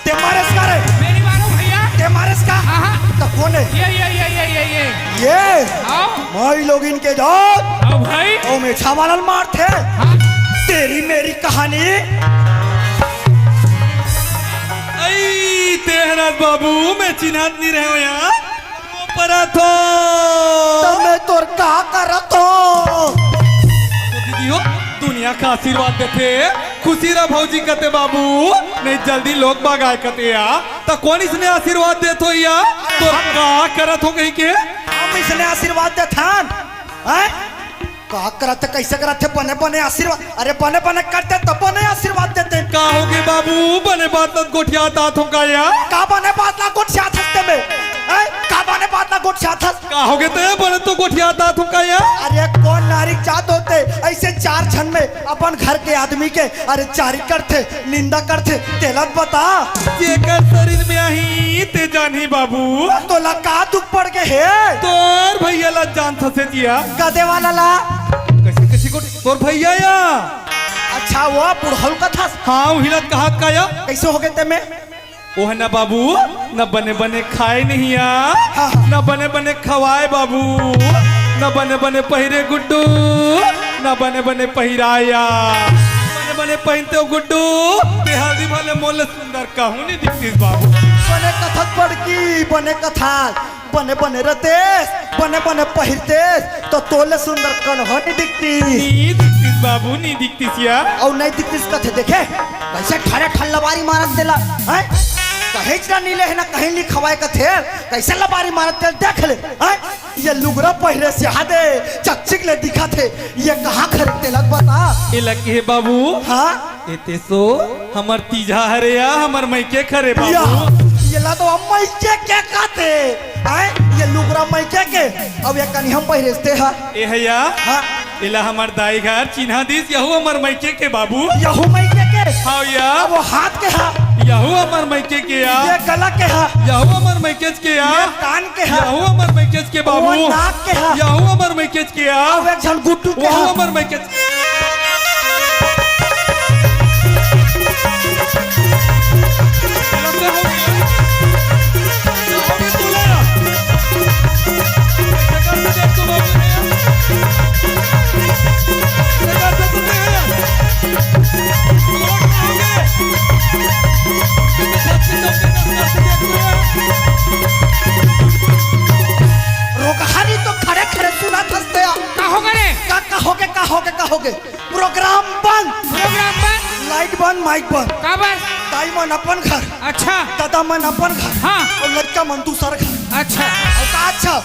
ते मारेस का रे? मैं नइ मारों भैया। ते मारेस का? हाँ, हाँ। त कोन हे? ये, ये, ये, ये, ये, ये। ये? हाँ। माईलोगिन के जात। हाँ भाई। ओ मेछा वाला ल मारथे। हाँ। तेरी मेरी कहानी। अई, तेहराज बाबू, मैं चिन्हत नइ रहेंव यार। परत हों। त मैं तोर का करत हों? तो दीदी हो, दुनिया का आशीर्वाद देथे, खुशी रह भौजी कथे बाबू, नहीं जल्दी लोग बाग आय कथे या, त कोन इसने आशीर्वाद देत होही या? तोर का करत हों कहिके? हम इसने आशीर्वाद देथन, हैं? का करत हे, कइसे करत हे, बने बने आशीर्वाद, अरे बने बने करते त बने आशीर्वाद देते। का होगे बाबू, बने बात ला गोठियात आथों का या? का बने बात ला गोठियात हस ते में? हैं? का बने बात ला गोठियात हस? का होगे ते बने तो गोठियात आथों का या? अरे कोन नारी जात होथे, अइसे चार झन में अपन घर के आदमी के, अरे चारी करथे, निंदा करथे, तेला बता। जेकर शरीर में आही, ते जानही बाबू। तोला का दुख पड़ गे हे? तोर भैया ला जानथस जिया। कदे वाला ला? कइसे, कइसे को तोर भैया या? अच्छा, वो बुढ़ऊ कथस। हाँ, उही ला कहत का या? कइसे होगे ते में? ओह न बाबू, न बने बने खाय नहीं या, हाँ, हाँ। न बने बने खवाय बाबू, न बने बने पहिरे गुड्डू, न बने बने पहिराय या। बने बने पहिनते हो गुड्डू, ते हल्दी भले मोले सुंदर कहूँ नइ दिखतिस बाबू। बने कथस बड़की, बने कथस। बने बने रहतेस, बने बने पहिरतेस, त तोले सुंदर कनहो नइ दिखतिस। नइ दिखतिस बाबू, नइ दिखतिस या। अउ नइ दिखतिस कथे देखे, कइसे ठरे ठन लबारी मारत तेला, हैं? कहीं च ना नइ ले हे ना कहीं नइ खवाय कथे, कइसे लबारी मारत तेला देख ले, हैं? ये लुगरा पहिरे से हादे, चकचिक ले दिखत हे, ये कहाँ खरीदते लग बता? ए लगे हे बाबू। हाँ? एते सो हमर तीजा हरे या, हमर मइके के हरे या, बाबू। येला तो हम मइके के कथे। आय, ये लुगरा मइके के, अब ये कनी हम पहिरेस ते हा। ए हया, हाँ। एला हमर दाई घर चिन्हा दिस, यहू हमर मइके के बाबू। यहू मइके के? हाँ या। अब वो हाथ के हा? यहू हमर मइके के या। ये गला के हा? यहू हमर मइके के या। ये कान के हा? यहू हमर मइके के बाबू। वो नाक के हा? यहू हमर मइके के या। अब एक झन गुड्डू के वहू हा? हमर मइके रोगहारी तो खड़े खड़े सुनत हस ते। का होगे रे? का, का होगे, का होगे, का होगे? प्रोग्राम बंद। प्रोग्राम बंद? लाइट बंद, माइक बंद। काबर? दाई मन अपन घर। अच्छा। दादा मन अपन घर। हाँ। अउ लइका मन दूसर घर। अच्छा। अउ का अच्छा?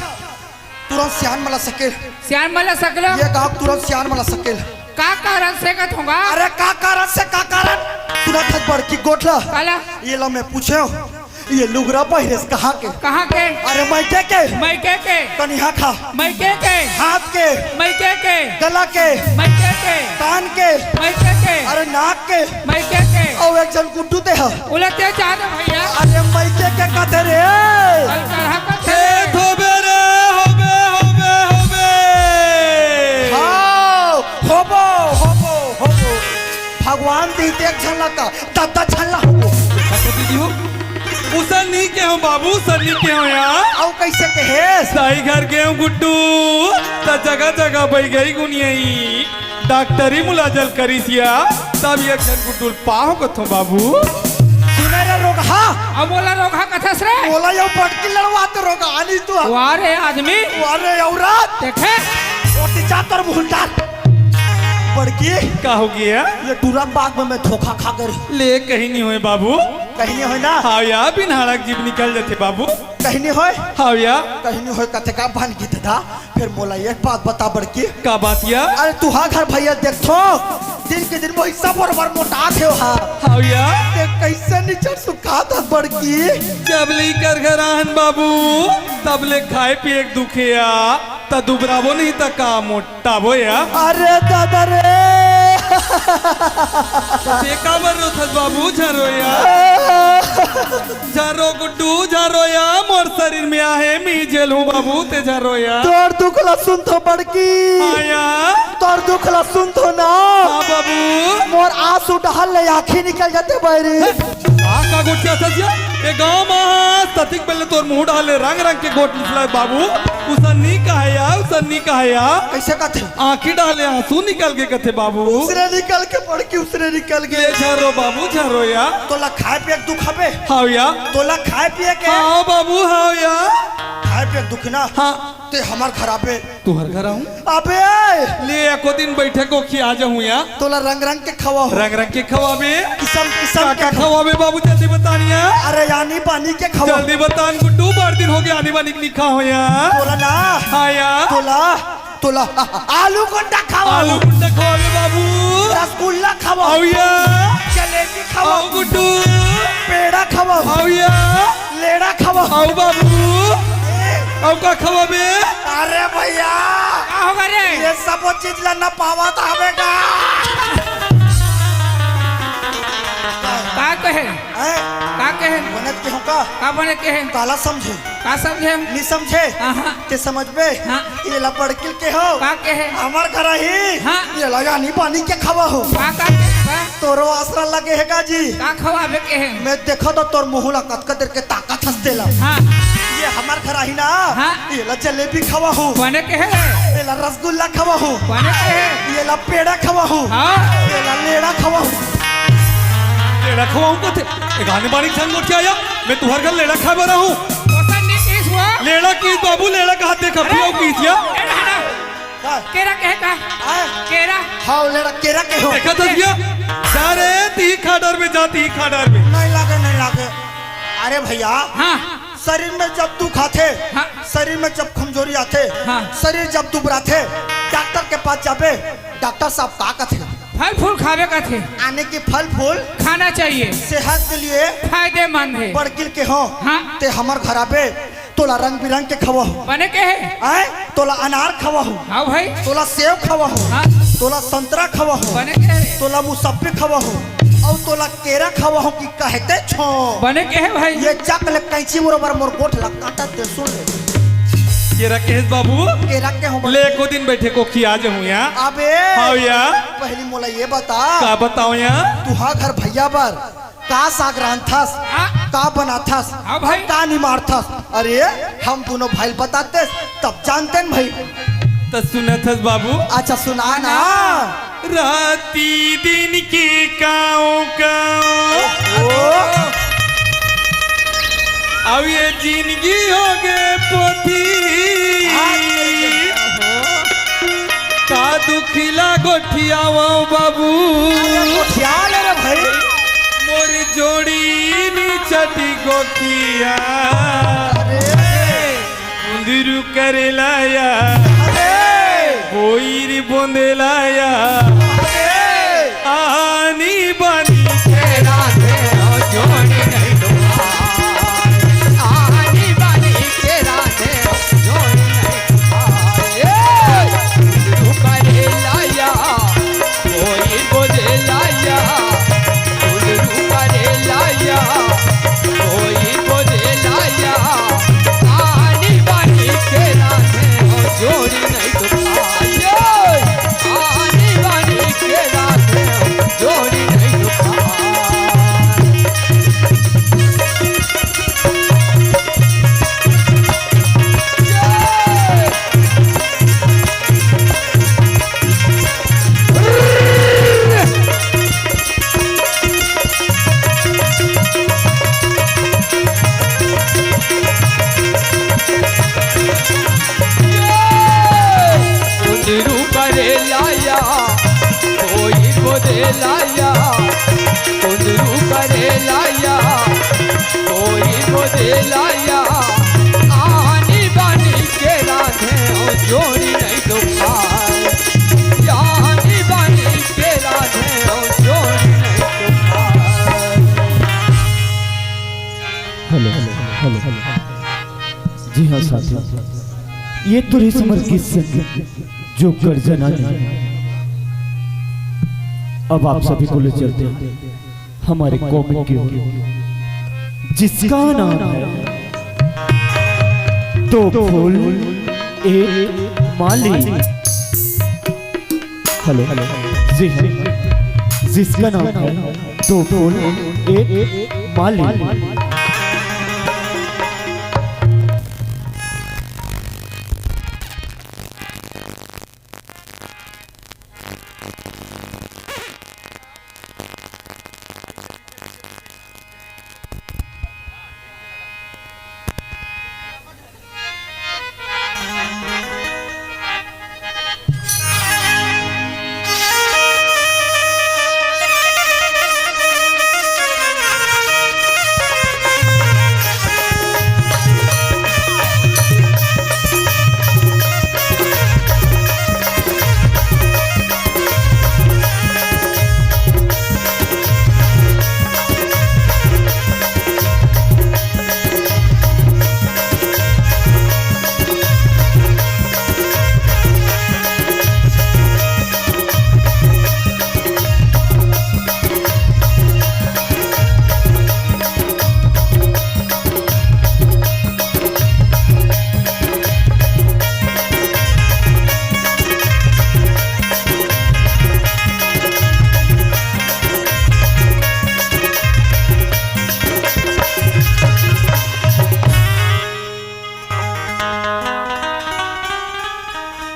तुरंत सियान मन ला सकेल। सियान मन ला सकेल? ये गाँव तुरंत सियान मन ला सकेल। का कारण से कथों गा? अरे का कारण से, का कारण? सुनत हस बड़की गोठ ला। काला? ये ला मैं पूछेंव। ये लुगरा पहिरेस कहाँ के? कहाँ के? अरे मइके के। मइके के। कनिहा खा। मइके के। हाथ के। मइके के। गला के। मइके के। कान के। मइके के। अरे नाक के। मइके के। अउ एक झन गुड्डू ते हा। उलटे जा रे भैया। अरे मइके के कथे रे। कल कढ़ा कथे। ए, होबे रे, होबे, होबे, होबे। हाँ, होबो, होबो, होबो। भगवान दी देख झन लगा। दद्दा छल्ला हो। अच्छा दीदी हो, उसन नइ केहेंव बाबू, उसन नइ केहेंव यार। अउ कइसे केहेस? दाई घर गेंव गुड्डू, त जगह जगह बइगई गुनियई। डॉक्टरी मुलाजल करिस या, तब एक झन गुड्डू ल पाहूं कथों बाबू। सुने रे रोगहा। अब मोला रोगहा कथस रे। मोला यो बड़की लड़वा तो रोगहा नइ तू। वाह रे आदमी। वाह रे औरत। देखे। ओती जा तोर मुहूं ल डार। बड़की। का होगे? ये टूरा बाग में मैं धोखा खा कर। ले कहीं नइ होय बाबू। कहीं नहीं होय ना? हाव या, बिन हाड़ा के जीभ निकल जाथे बाबू। कहीं नहीं होय? हाव या। कहीं नहीं होय कथे का बन गीत दा? फेर मोला एक बात बता बड़की। का बात या? अरे तुहार घर भैया देखथों, दिन के दिन मोर हिस्सा बरोबर मोटात हे हा। हाव या। ते कइसे निचर सुखात हस बड़की? जब ले इकर घर आहन बाबू, तब ले खाय पिये के दुखे या, त दुबराबो नहीं त का मोट ताबो या। अरे दादा रे। ते काबर रोथस बाबू, झन रो या। झन रो गुड्डू, झन रो या, मोर शरीर में आहे, मी झेलहूं बाबू, ते झन रो या। तोर दुख ला सुनथों बड़की। हाव या। तोर दुख ला सुनथों ना। हां बाबू। मोर आंसू डहर ले आंखी निकल जाथे बइरी। का, का गोठियाथस या? ए गांव म सतिक बेले तोर मुंह डहर ले रंग रंग के गोठ निकलय बाबू। उसन नी कहे या, उसन नी कहे या। कइसे कथे? आंखी डहर ले आंसू निकल गे कथे बाबू। उसरे निकल गे बड़की, उसरे निकल गे। ले झन रो बाबू, झन रो या। तोला खाय पिये के दुख हवे? हाव या। तोला खाय पिये के? हाव बाबू, हाव या। खाय पिये के दुख ना? हां। ते हमर घर आबे। तुहर घर आहूं? अबे! ले एको दिन बइठे कोखिया जाहूं या। तोला रंग रंग के खवाहूं। रंग रंग के खवाबे? किसम किसम का, के का खवा- खवाबे बाबू, जल्दी बता न या। अरे आनी बानी के खवाहूं। जल्दी बता न गुड्डू, बड़ दिन होगे आनी बानी के नी खाय हों या। तोला ना। हां या। तोला, तोला आलू गुंडा खवाहूं। आलू गुंडा खवाबे बाबू। रसगुल्ला खवाहूं। हाव या। जलेबी खवाहूं। हाव गुड्डू। पेड़ा खवाहूं। हाव या। लेड़ा खवाहूं। हाव बाबू। ए। अउ का खवाबे? अरे भैया। का होगे रे? ये सबो चीज ला नपावत हवे का? का कहे? हैं? का कहे? बनत के हो का? का बनत के हे? काला समझे? का समझे? नी समझे? आहा। ते समझबे? हां। ये ला बड़किल के हो। का कहे? हमर घर ही। हां। ये ला आनी बानी के खवाहूं। का, का, का? तोरो आसरा लगे हे का जी? का खवाबे के हे? मैं देखत हों तोर मुंह ला कतका देर के ताकत हस तेला। हां। ये हमर घर आही ना, हां। ये ला जलेबी खवाहूं। बने के हे? ये ला रसगुल्ला खवाहूं। बने के हे? ये ला पेड़ा खवाहूं। हां। ये ला लेड़ा खवाहूं। लेड़ा खवाहूं कथे? ए गाने बानी संग गोठिया या, मैं तुहर घर लेड़ा खाय बर आहूं। ओसन नी किस हुआ? लेड़ा किस बाबू, लेड़ा कहा देखा, अरे, पियो किस या? ए, ना, ना। का? केरा कहे का? आय। केरा। हाव, लेड़ा केरा कहे हो। देखत हस या? जा रे, तिही खा डरबे, जा तिही खा डरबे। नहीं लागे, नहीं लागे। अरे भैया, हां। शरीर में जब दुख आथे, हां। शरीर में जब कमजोरी आथे, हां। शरीर जब दुबराथे, डॉक्टर के पास जाबे, डॉक्टर साहब का कथे? फल फूल खाबे कथे। यानी कि फल फूल खाना चाहिए। सेहत के लिए फायदेमंद हे। बड़किल के हो। हां। ते हमर घर आबे, तोला रंग बिरंग के खवाहूं। बने के हे? आय, तोला अनार खवाहूं। हां भाई। तोला सेव खवाहूं। हां। तोला संतरा खवाहूं। बने के हे? तोला मुसब्बी खवाहूं। अउ तोला केरा खवाहूं कि कहते छो। बने के हे भाई? ये चक ले कैंची बरोबर मोर गोठ ला काटत दे, सुन ले। केरा केहेस बाबू? केरा के हो ले, एको दिन बइठे कोखिया जाहूं या। अबे। हाव या। पहली मोला ये बता। का बतावं या? तुहार घर भैया बर का साग रांधथस, हाँ। का बनाथस, हाँ भाई। का निमारथस? अरे, हम दूनों भाई ल बतातेस, तब जानतेन भाई। त सुनत हस बाबू? अच्छा, सुना ना। राती दिन के कांव कांव। ओ। अब ये जिनगी होगे पोथी। हाँ। का दुखिला गोठियावंव बाबू। अरे गोठिया ले रे भाई। मोर जोड़ी नी चटी गोठिया। अरे। कुंदरू करेला या। अरे। बोइर बोंदेला या। अरे। आनी बानी। तेरा तेरा जोड़ी नहीं दुआ। आनी बानी तेरा तेरा जोड़ी नहीं दुआ। ए, कुंदरू करेला या, कोई बोलेला या, कुंदरू करेला या, कोई बोलेला या। आनी बानी तेरा तेरा जोड़ी नहीं दुआ। ए, आनी बानी तेरा तेरा जोड़ी नहीं दुआ। कुंदरू करेला या, कोई बोलेला या, कुंदरू करेला या। ए लाया, आनी बानी के राधे हो, जोड़ी नहीं तो पार। आनी बानी के राधे हो, जोड़ी नहीं तो पार। Hello, hello, hello. जी हाँ साथियों, ये तो रहिस हमर गीत संगीत जो गर्जना ने। अब आप सभी को ले चलते हैं हमारे कॉमिक की ओर, जिसका नाम है दो फूल एक माली। हेलो, जी हाँ, जिसका नाम है दो फूल एक माली।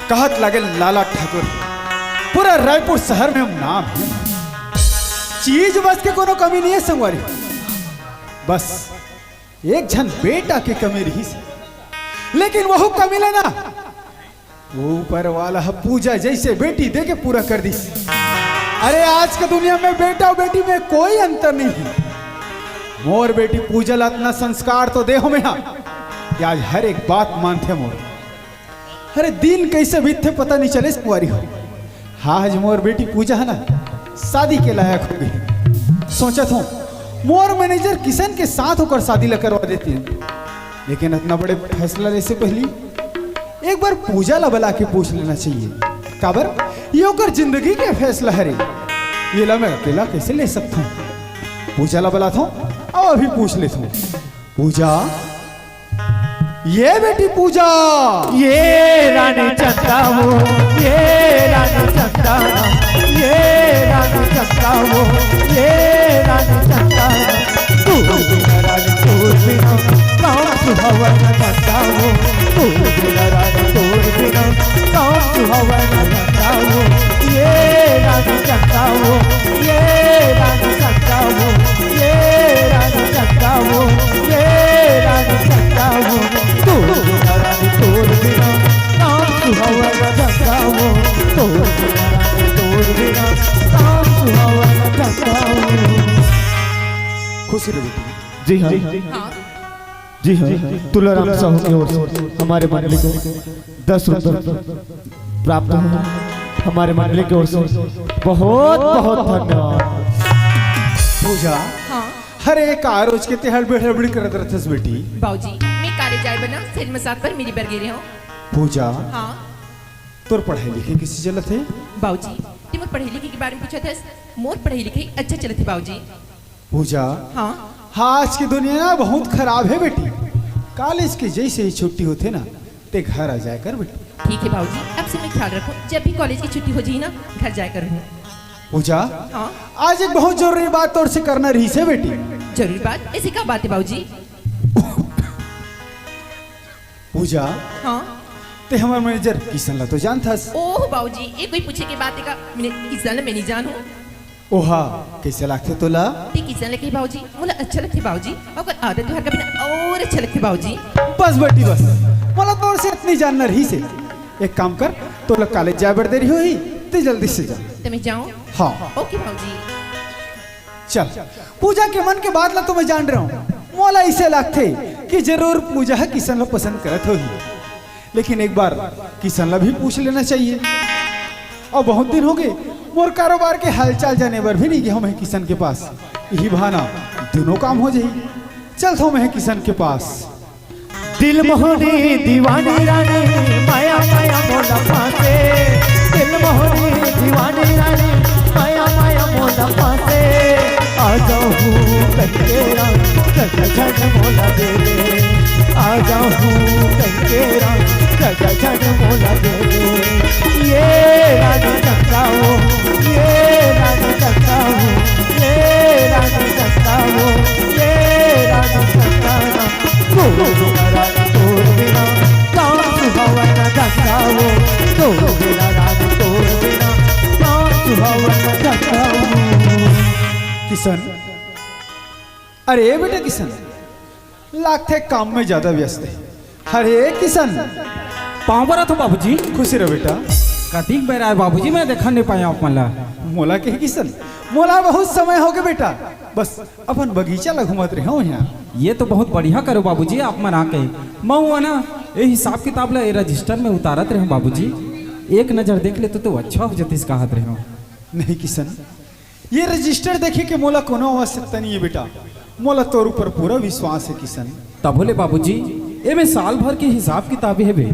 कहत लागे लाला ठाकुर, पूरा रायपुर शहर में हम नाम है। चीज बस के कोनो कमी नहीं है संगवारी, बस एक झन बेटा के कमी रहिस, लेकिन वहू कमी ला ना ऊपर वाला ह पूजा जैसे बेटी दे के पूरा कर दिस। अरे आज के दुनिया में बेटा अउ बेटी में कोई अंतर नहीं है। मोर बेटी पूजा ला अतना संस्कार तो दे हो मेहा कि आज हर एक बात मानथे मोर। अरे दिन कैसे बीतथे पता नहीं चले संगवारी हो। हाँ, आज मोर बेटी पूजा है ना, शादी के लायक हो गई। सोचत हूँ मोर मैनेजर किशन के साथ ओकर शादी ला करवा देती है, लेकिन इतना बड़े फैसला ले से पहली एक बार पूजा ला बुला के पूछ लेना चाहिए। काबर, ये ओकर जिंदगी के फैसला हरे, ये ला मैं अकेला कैसे ले सकता हूँ? पूजा ला बुलाता हूँ, अब अभी पूछ लेता हूँ। पूजा, ये बेटी पूजा। ये रानी चंदा वो, ये रानी चंदा, ये रानी चंदा वो, ये रानी चंदा। तू बिना रानी तोर बिना काम सुहावना चंदा वो, तू बिना रानी तोर बिना काम सुहावना चंदा वो, ये रानी चंदा वो, ये रानी चंदा वो, ये रानी चंदा वो, ये रानी चंदा वो। तोर बिना रानी तोर बिना काम सुहावना चंदा वो, तोर बिना रानी तोर बिना काम सुहावना चंदा वो। खुशी रहो बेटी। जी हाँ। हाँ। जी हाँ, तुलाराम साहू की ओर से हमारे मंडली को दस रुपए प्राप्त है। हमारे मंडली की ओर से बहुत बहुत धन्यवाद। पूजा, हाँ। हर एक आ रोज के ते हड़बड़ी हड़बड़ी करत रहथस बेटी। बाबूजी, मैं काले जाए बना सेठ मसाद पर मेरी बर गे रहे हूँ। पूजा, हाँ। तोर पढ़ाई लिखाई कैसे चलत है? बाबूजी, ते मोर पढ़ाई लिखाई के बारे में पूछत हस? मोर पढ़ाई लिखाई अच्छा चलत है बाबूजी। पूजा, हाँ। हाँ, आज की दुनिया ना बहुत खराब है बेटी। कॉलेज के जैसे ही छुट्टी होथे ना, ते घर आ जाया कर बेटी। ठीक है बाबूजी, अब से मैं ख्याल रखूँ, जब भी कॉलेज की छुट्टी हो जाए ना, घर जाया करूँ। पूजा, हाँ। आज एक बहुत जरूरी बात तोर से करना रहिस हे बेटी। जरूरी बात? ऐसी का बात है बाबूजी? पूजा, हाँ। ते हमर मैनेजर किशन ला तो जानथस? ओह बाबूजी, ये कोई पूछे के बात है का? मैंने किशन ला मैं नहीं जानूँ। ओहा, कैसे लागथे तोला? ते किशन ला कही बाबूजी, मोला अच्छा लगथे बाबूजी, ओकर आदत व्यवहार का बिना और अच्छा लगथे बाबूजी। बस बेटी बस, मोला तोर से इतनी जानना रहिस हे। एक काम कर, तोला कॉलेज जाए बर देरी होही, ते जल्दी से जा। ते मैं जाऊँ? हाँ। ओके बाबूजी। चल, पूजा के मन के बात ला तो मैं जान रहा हूँ। मोला ऐसे लागथे कि जरूर पूजा ह किशन ला पसंद करत होही, लेकिन एक बार किशन ला भी पूछ लेना चाहिए। अउ बहुत दिन होगे, मोर कारोबार के हालचाल जाने बर भी नइ गे हंव मैं किशन के पास। इही बहाना दूनों काम हो जाही। चलत हंव मैं किशन के पास। दिल मोहनी दीवानी रानी, माया माया मोला फांसे। दिल मोहनी दीवानी रानी, माया माया मोला फांसे। आ जाहूं कहिके राम, झट झट मोला दे दे। आ जाहूं कहिके राम, झट झट मोला दे दे। ये रानी चंदा हो, ये रानी चंदा हो, ये रानी चंदा हो, ये रानी चंदा हो। तोर बिना रानी तोर बिना, काम सुहावना धंधा हो। तोर बिना रानी तोर बिना, काम सुहावना धंधा हो। किशन, अरे बेटा किशन, लागथे काम में ज्यादा व्यस्त हे। अरे किशन। पाँव परत हंव बाबूजी। खुशी रह बेटा। कतिक बेर आय बाबूजी, मैं देखन नइ पाएंव आप मन ला। मोला कहे किशन, मोला बहुत समय होगे बेटा, बस अपन बगीचा ला घूमत रहेंव इहां। ये तो बहुत बढ़िया करो बाबूजी, आप मन आके। महूं ना, ये हिसाब किताब ला ये रजिस्टर में उतारत रहेंव बाबूजी, एक नजर देख लेतेंव तो अच्छा हो जातिस कहत रहेंव। नहीं किशन, ये रजिस्टर देखे के मोला कोनो आवश्यकता नइ हे बेटा, मोला तोर ऊपर पूरा विश्वास हे किशन। तभो ले बाबूजी, एमे साल भर के हिसाब किताब हवे,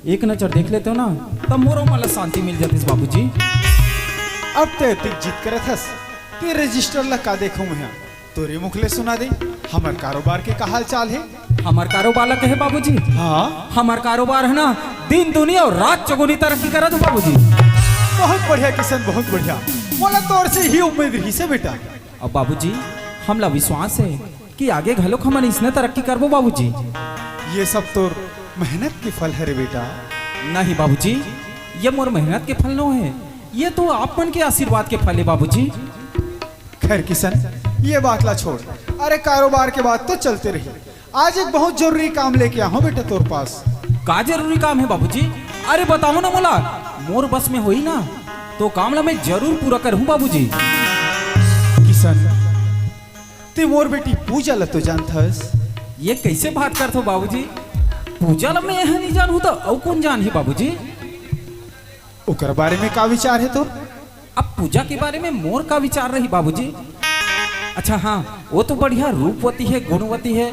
एक नजर देख लेतेंव ना, त मोरो मन ला शांति मिल जातिस बाबूजी। अब तैं अतिक जिद करत हस, त रजिस्टर ला का देखहूं मैं? तोरे मुख ले सुना दे, हमर कारोबार के का हाल चाल हे? हमर कारोबार ला कहे बाबूजी? हाँ। हमर कारोबार हे ना, दिन दुनिया अउ रात चौगुनी तरक्की करत हे बाबूजी। बहुत बढ़िया किशन, बहुत बढ़िया। मोला तोर से इही उम्मीद रहिस हे बेटा। अउ बाबूजी, हमला विश्वास हे कि आगे घलोक हमन इसने तरक्की करबो बाबूजी। ये सब तोर मेहनत के फल हरे बेटा। नहीं बाबूजी, ये मोर मेहनत के फल नो हे, ये तो आप मन के आशीर्वाद के फल हे बाबूजी। खैर किशन, ये बात ला छोड़, अरे कारोबार के बात तो चलते रही। आज एक बहुत जरूरी काम लेके आए हंव बेटा तोर पास। का जरूरी काम हे बाबूजी? अरे बताओ ना मोला, मोर बस में होही ना, तो काम ला मैं जरूर पूरा करहूं बाबूजी। किशन, तैं मोर बेटी पूजा ला तो जानथस? ये कइसे बात करथो बाबूजी? पूजा ला मैं इहां नइ जानहूं त अउ कोन जानही बाबूजी? ओकर बारे में का विचार हे तोर? अब पूजा के बारे में मोर का विचार रही बाबूजी? अच्छा हाँ, वो तो बढ़िया रूपवती हे, गुणवती हे,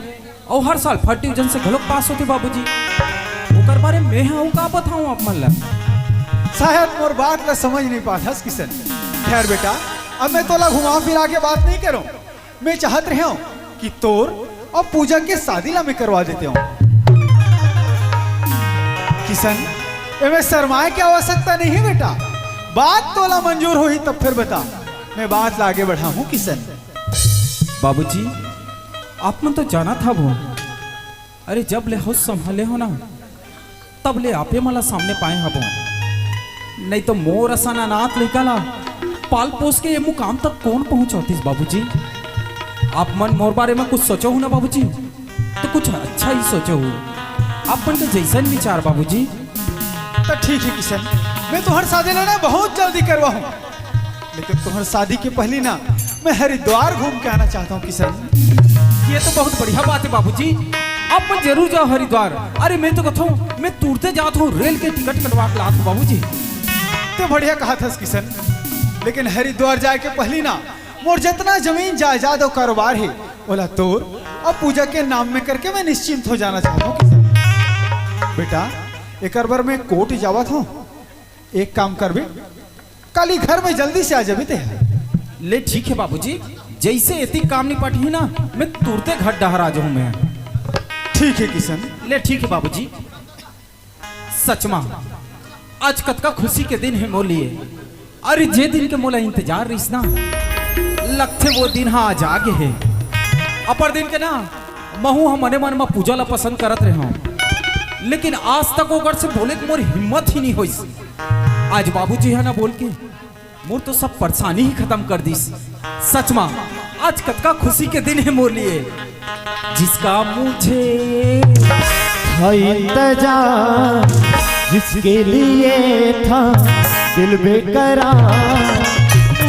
अउ हर साल first division से घलोक पास होथे बाबूजी। ओकर बारे में मैं ह अउ का बतावंव आप मन ला? शायद मोर बात ला समझ नइ पाथस किशन। खैर बेटा, अब मैं तोला घुमा फिरा के बात नइ करंव। मैं चाहत रहेंव कि तोर अउ पूजा के शादी ला मैं करवा देतेंव। किशन, एमे शर्माए के आवश्यकता नइ हे बेटा। बात तोला मंजूर होही तब फेर बता, मैं बात ला आगे बढ़ाहूं किशन। बाबूजी, आप मन तो जानत हव, अरे जब ले होश संभाले हंव ना, तब ले आपे मन ला सामने पाए हवंव। नहीं तो मोर असन अनाथ लइका ला पाल पोस के ये मुकाम तक कोन पहुंचातिस बाबूजी? आप मन मोर बारे में कुछ सोचहू ना बाबूजी, तो कुछ अच्छा ही सोचहू। आप मन के जइसन विचार बाबूजी। त ठीक हे किशन, मैं तोर शादी ला ना बहुत जल्दी करवाहूं। लेकिन तोर शादी के पहिली ना, मैं हरिद्वार घूम के आना चाहत हंव किशन। ये तो बहुत बढ़िया बात हे बाबूजी, आप मन जरूर जाव हरिद्वार। अरे मैं तो कथंव, मैं तुरते जात हंव, रेल के टिकट कटवा के लात हंव बाबूजी। तैं बढ़िया कहत हस किशन, लेकिन हरिद्वार जाए के पहिली ना, मोर जतना जमीन जायदाद अउ कारोबार हे, ओला तोर अउ पूजा के नाम में करके मैं निश्चिंत हो जाना चाहत हंव किशन। बेटा, एकर बर मैं कोर्ट जावत हंव, एक काम करबे, काली घर में जल्दी से आ जाबे तैं। ले ठीक हे बाबूजी, जइसे एती काम निपटही ना, मैं तुरते घर डहर आ जाहूं मैं। ठीक हे किशन। ले ठीक हे बाबूजी। सच मा, आज कतका खुशी के दिन हे मोर लिए। अरे जे दिन के मोला इंतजार रहिस ना, लगथे वो दिन हा आज आ गे हे। अपर दिन के ना, महू ह मने मन म पूजा ला पसंद करत रेहेंव, लेकिन आज तक ओकर से बोले के मोर हिम्मत ही नइ होइस। आज बाबूजी ह ना बोल के मोर तो सब परेशानी ही खतम कर दिस। सच मा, आज कतका खुशी के दिन हे मोर लिए। जिसका मुझे था इंतजार, जिसके लिए था दिल बेकरार,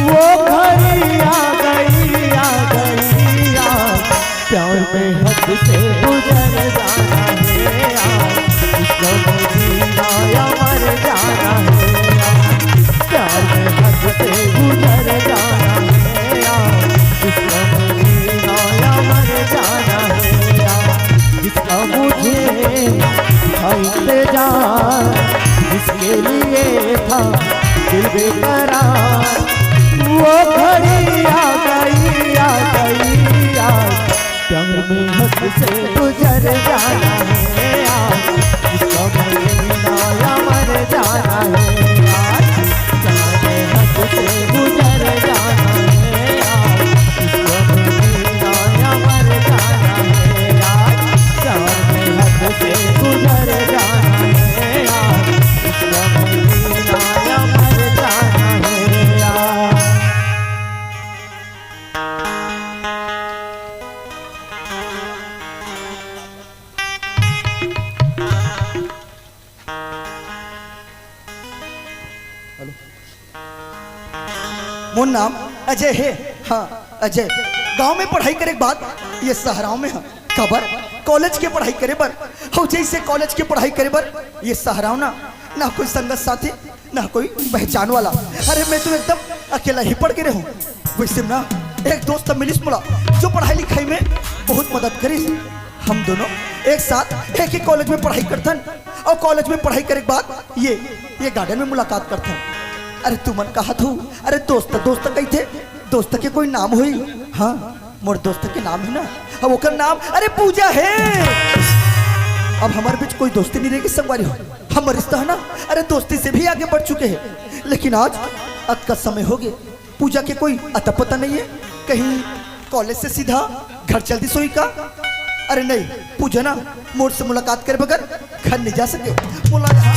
वो घड़ी आ गई, आ गई, आ, प्यार में हद से गुजर जाना है यार, इस गम जीना या मर जाना है यार। प्यार में हद से गुजर जाना है यार, इस गम जीना या मर जाना है यार। जिसका मुझे था इंतजार, जिसके लिए था दिल बेकरार, वो घड़ी आ गई, आ गई, आ गई। प्यार में हद से गुजर जाना है यार, इसका महीना या मर जाना है यार। प्यार में हद से गुजर जाना है यार, इसका महीना या मर जाना है यार। प्यार में हद से गुजर जाना है यार, इसका महीना या मर जाना है यार। हेलो। मोर नाम अजय हे। हाँ, अजय। गांव में पढ़ाई करे के बाद ये सहराव में हे। काबर? कॉलेज के पढ़ाई करे बर। अउ जइसे कॉलेज के पढ़ाई करे बर ये सहराव ना, ना कोई संगत साथी, ना कोई पहचान वाला। अरे, मैं तो एकदम अकेला ही पड़ गे रहूं। वइसे ना, एक दोस्त मिलिस मोला, जो पढ़ाई लिखाई में बहुत मदद करिस। हम दोनों एक साथ एक ही कॉलेज में पढ़ाई करथन, अउ कॉलेज में पढ़ाई करे के बाद ये, ये गार्डन में मुलाकात करथन। अरे, तुमन कहत हो, अरे, दोस्त, दोस्त कहिथे, दोस्त के कोई नाम होही? हाँ, मोर दोस्त के नाम हे ना, अब ओकर नाम, अरे, पूजा हे। अब हमर बीच कोई दोस्ती नइ रहिगे संगवारी हो, हमर रिश्ता हे ना, अरे, दोस्ती से भी आगे बढ़ चुके हे। लेकिन आज अतका समय होगे, पूजा के कोई अता पता नइ हे, कहीं कॉलेज से सीधा घर चल दिस होही का? अरे नहीं, पूजा ना मोर से मुलाकात करे बगैर घर नइ जा सके। मोला यहाँ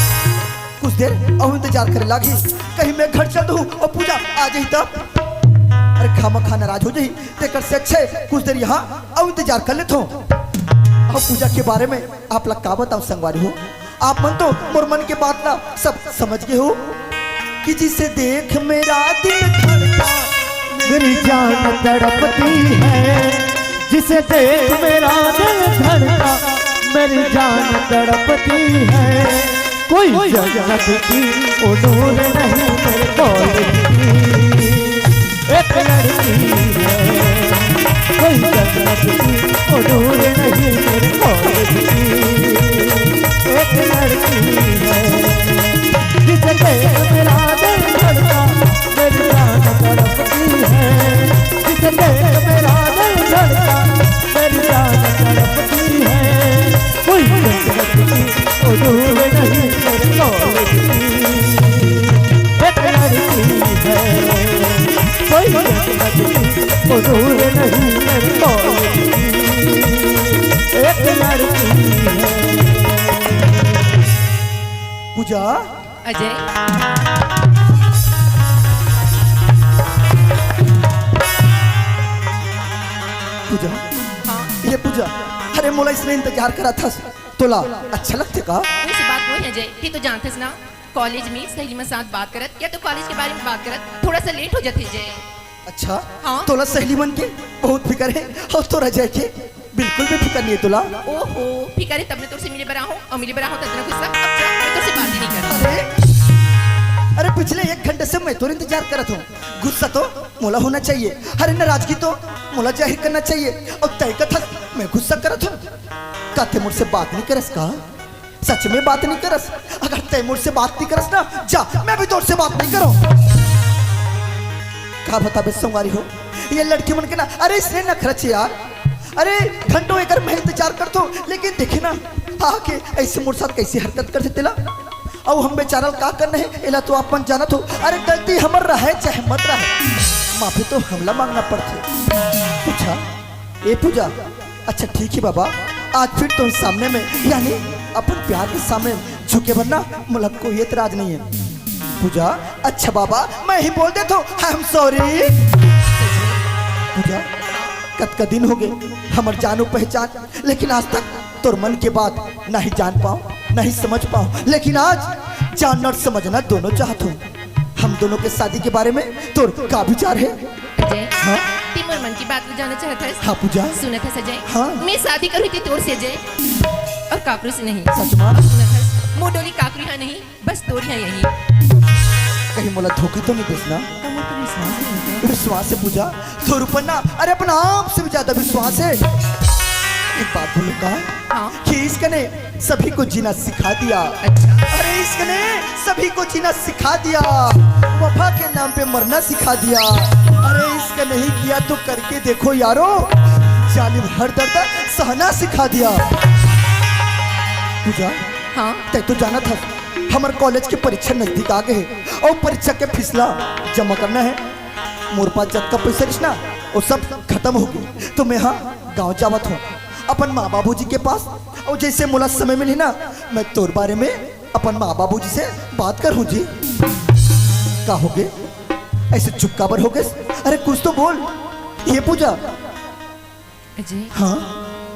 कुछ देर अउ इंतजार करे लागही, कहीं मैं घर चल दूँ अउ पूजा आ जाही तब। अरे, खामखा नाराज हो जाही, तेकर से अच्छा हे कुछ देर यहाँ अउ इंतजार कर लेथों। अउ पूजा के बारे में आप ला का बतावं संगवारी हो, आप मन तो मोर मन के बात ला सब समझ गे हो कि जिसे देख मेरा दिल धड़का, मेरी जान तड़पती है, जिसे देख मेरा दिल धड़का, मेरी जान तड़पती है। कोई जन्नत की वो नूर नहीं मेरे कॉलेज की, एक लड़की है। कोई जन्नत की वो नूर नहीं मेरे कॉलेज की, एक लड़की है। जिसे देख मेरा दिल धड़का, मेरी जान तड़पती है। जिसे देख मेरा दिल धड़का, मेरी जान तड़पती है। कोई जन्नत की वो नूर नहीं मेरे कॉलेज की, एक लड़की है। कोई जन्नत की वो नूर नहीं मेरे कॉलेज की, एक लड़की है। पूजा। अजय। पूजा। हाँ। ये पूजा, अरे मोला इसने इंतजार करा था, तोला अच्छा लगथे का? वइसे बात नोहे अजय, तैं तो जानथस ना, कॉलेज में सहेली मन साथ बात करत या तो कॉलेज के बारे में बात करत थोड़ा सा लेट हो जाथे अजय। अच्छा? हाँ। तोला सहेली मन के बहुत फिकर हे अउ तोर अजय के बिल्कुल भी फिकर नइ हे तोला। ओहो, फिकर हे तब मैं तोर से मिले बर आहूं अउ मिले बर आहूं त इतना गुस्सा। अब जा, मैं तोर से बात ही नइ करत। अरे, अरे, पिछले एक घंटे से मैं तोर इंतजार करत हूँ। गुस्सा तो मोला होना चाहिए, अरे, नाराजगी तो मोला जाहिर करना चाहिए। अउ तैं कथस मैं गुस्सा करत हूँ। का तैं मोर से बात नइ करस का? सच में बात नइ करस? अगर तैं मोर से बात नइ करस ना, जा, मैं भी तोर से बात नइ करूँ। का बताबे संगवारी हो, ये लड़की मन के ना, अरे, इसने नखरा छे यार। अरे, घंटों एकर मैं इंतजार करत हूँ, लेकिन देखे ना, आके ऐसे मोर साथ कैसे हरकत करथे तेला। अउ हम बेचारा ल का करना हे, एला तो आप मन जानत हो। अरे, गलती हमर रहे चाहे मत रहे, माफी तो हमला मांगना पड़थे। अच्छा, ए पूजा, अच्छा ठीक हे बाबा, आज फिर तोर सामने में, यानी अपन प्यार के सामने झुके बर ना मोला कोई एतराज नइ हे। पूजा, अच्छा बाबा, मैं ही बोल देथों, I am sorry। पूजा, कतका दिन होगे हमर जानो पहचान, लेकिन आज तक तोर मन के बात नहीं जान पाओं, नहीं समझ पाओं, लेकिन आज जानना अउ समझना दोनों चाहत हूँ। हम दोनों के शादी के बारे में तोर का विचार हे? अजय, हाँ? ते मोर मन की बात ल जानना चाहत हस? हाँ, पूजा। सुनत हस अजय? हाँ। मैं शादी करूँ ते तोर से अजय, अउ काकरो से नहीं। सच मा? सुनत हस? मोर डोली काकरो हा नहीं, बस तोर हा यही। कहीं मोला धोखा तो नहीं देस ना? का मोर पे विश्वास नहीं हे? विश्वास हे पूजा, तोर ऊपर ना, अरे, अपन आप से भी ज्यादा विश्वास हे। एक बात बोलूं का? हाँ। कि इश्क ने सभी को जीना सिखा दिया। अच्छा। अरे, इश्क ने सभी को जीना सिखा दिया, वफा के नाम पे मरना सिखा दिया। अरे, इश्क नहीं किया तो करके देखो यारो, जालिम हर दर्द सहना सिखा दिया। पूजा, हाँ। तैं तो जानत हस, हमर कॉलेज के परीक्षा नजदीक आ गे हे अउ परीक्षा के फीस ला जमा करना हे। मोर पास जतका पैसा रहिस ना, वो सब खतम हो गे, तो मैं हा गाँव जावत हूँ, अपन माँ बाबूजी के पास। अउ जैसे मोला समय मिलही ना, मैं तोर बारे में अपन माँ बाबूजी से बात करहूँ जी। का हो गे? ऐसे चुप काबर हो गे? अरे, कुछ तो बोल। ये पूजा। अजय, हाँ?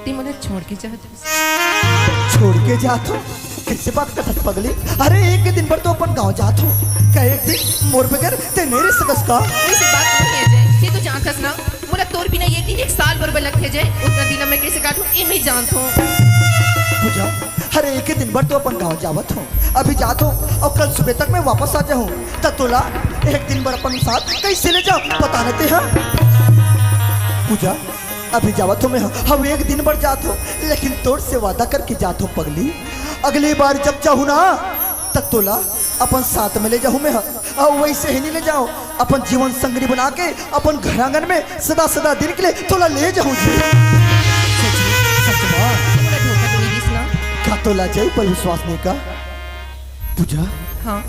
ते मोला छोड़ के जात हस? छोड़ के जात हूँ? कैसे बात करत हस पगली? अरे, एक दिन बर तो अपन गाँव जात हूँ। का एक दिन मोर बगैर ते नहीं रह सकस का? वैसे बात नहीं हे अजय, ते तो जानत हस ना, मोला तोर बिना एक दिन एक साल बरोबर लगथे अजय। उतना दिन मैं कैसे काटूं, ये मैं जानत हूँ। पूजा, अरे, एक दिन बर तो अपन गाँव जावत हूँ, अभी जात हूँ अउ कल सुबह तक मैं वापस आ जाहूँ। त तोला एक दिन बर अपन साथ कैसे ले जाओ, बता ना ते हा। पूजा, अभी जावत हूँ मैं, हाँ, एक दिन बर जात हूँ, लेकिन तोर से वादा करके जात हूँ पगली, अगली बार जब जाहूँ ना, त तोला अपन साथ में ले जाहूँ मैं, हाँ। अउ वैसे ही नहीं ले जाओ, अपन जीवन संगनी बना के अपन घर आंगन में सदा सदा दिन के लिए तोला ले जाहूँ जी। सच में, सच में। मोला धोखा तो नहीं दिस ना? का तोला जाई पर विश्वास नहीं का? पूजा? हाँ।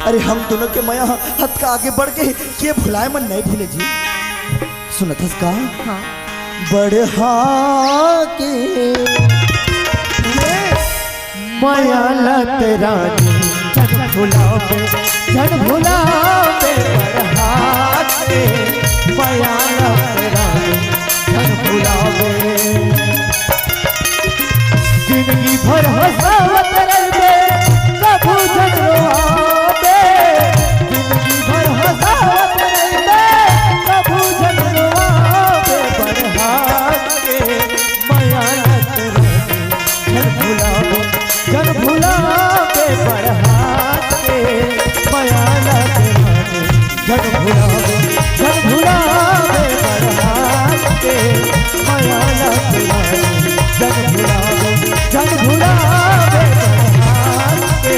अरे, हम दोनों के मया ह-, हद का आगे बढ़ गे कि ये भुलाए मन नहीं भूले जी। सुनत हस का? हाँ। बढ़ा के ये मया लत रानी झन भुलावे, झन भुलावे बढ़ा के मया लत रानी झन भुलावे। जिंदगी भर हंसावत रहिबे, कभू झन रोआबे। जिंदगी भर हंसावत रहिबे, कभू झन रोआबे। बढ़ा के मया लत रानी झन भुलाबे, झन भुलाबे। बढ़ा के मया लत रानी झन भुलावे, झन भुलावे बढ़ा के मया लत रानी, झन भुलावे, झन भुलावे बढ़ा के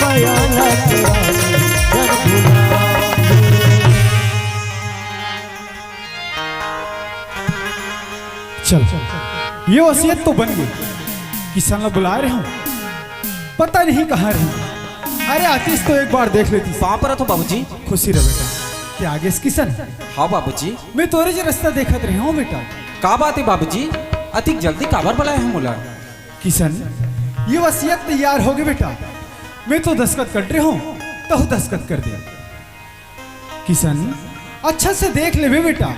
मया लत रानी, झन भुलावे। चल, ये वसीयत तो बन गई। किसन ला बुलाए रहे हूँ, पता नहीं कहाँ रही। अरे आतिश तो एक बार देख लेती। पाँव परत हूँ बाबूजी। खुशी रह बेटा। ते आ गेस किसन? हाँ बाबूजी। मैं तोरे जे रास्ता देखत रहे हूँ बेटा। का बात हे बाबूजी, अतिक जल्दी काबर बुलाए हे मोला? किसन, ये वसीयत तैयार हो गे बेटा। मैं तो दस्तखत कर रहे हूँ, तहू दस्तखत कर दे। किसन, अच्छा से देख लेबे बेटा,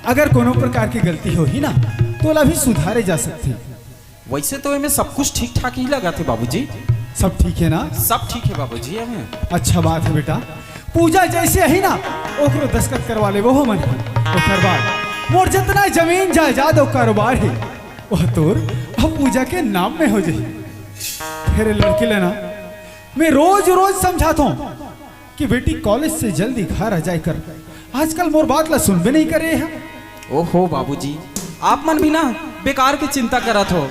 अगर कोनो प्रकार के गलती होही ना, तो ओला भी सुधारे जा सकथे। वैसे तो एमे सब कुछ ठीक ठाक ही लगथे बाबूजी। सब ठीक हे ना? सब ठीक हे बाबूजी, एमे। अच्छा बात हे बेटा, पूजा जैसे ही ना, ओकरो दस्तखत करवा लेबो हमन। ओकर बाद मोर जितना जमीन जायदाद अउ कारोबार हे, वह तोर अउ पूजा के नाम में हो जाही। फेर ए लड़की ला ना, मैं रोज रोज समझाथों कि बेटी कॉलेज से जल्दी घर आ जाए कर, आजकल मोर बात ला सुनबे नहीं करे हे। ओहो बाबूजी, आप मन भी ना बेकार के चिंता करत हो।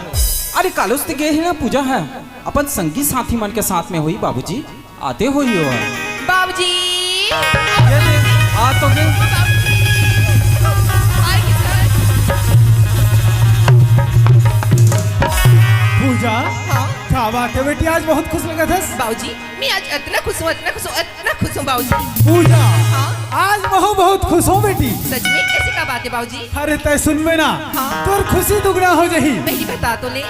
अरे कालुस ते गे हे ना पूजा हे, अपन संगी साथी मन के साथ में होही बाबूजी, आते होही ओ। बाबूजी। ये दे, आ तो गे। पूजा, हाँ? का बात हे बेटी, आज बहुत खुश लगत हस। बाबूजी, मैं आज अतना खुश हूँ, अतना खुश हूँ, अतना खुश हूँ बाबूजी। पूजा, हाँ? आज महू बहुत खुश हूँ बेटी। सच में? कैसे का बात हे बाबूजी? अरे तैं सुनबे ना, हाँ? तोर खुशी दुगना हो जाही। नहीं बता तो ले।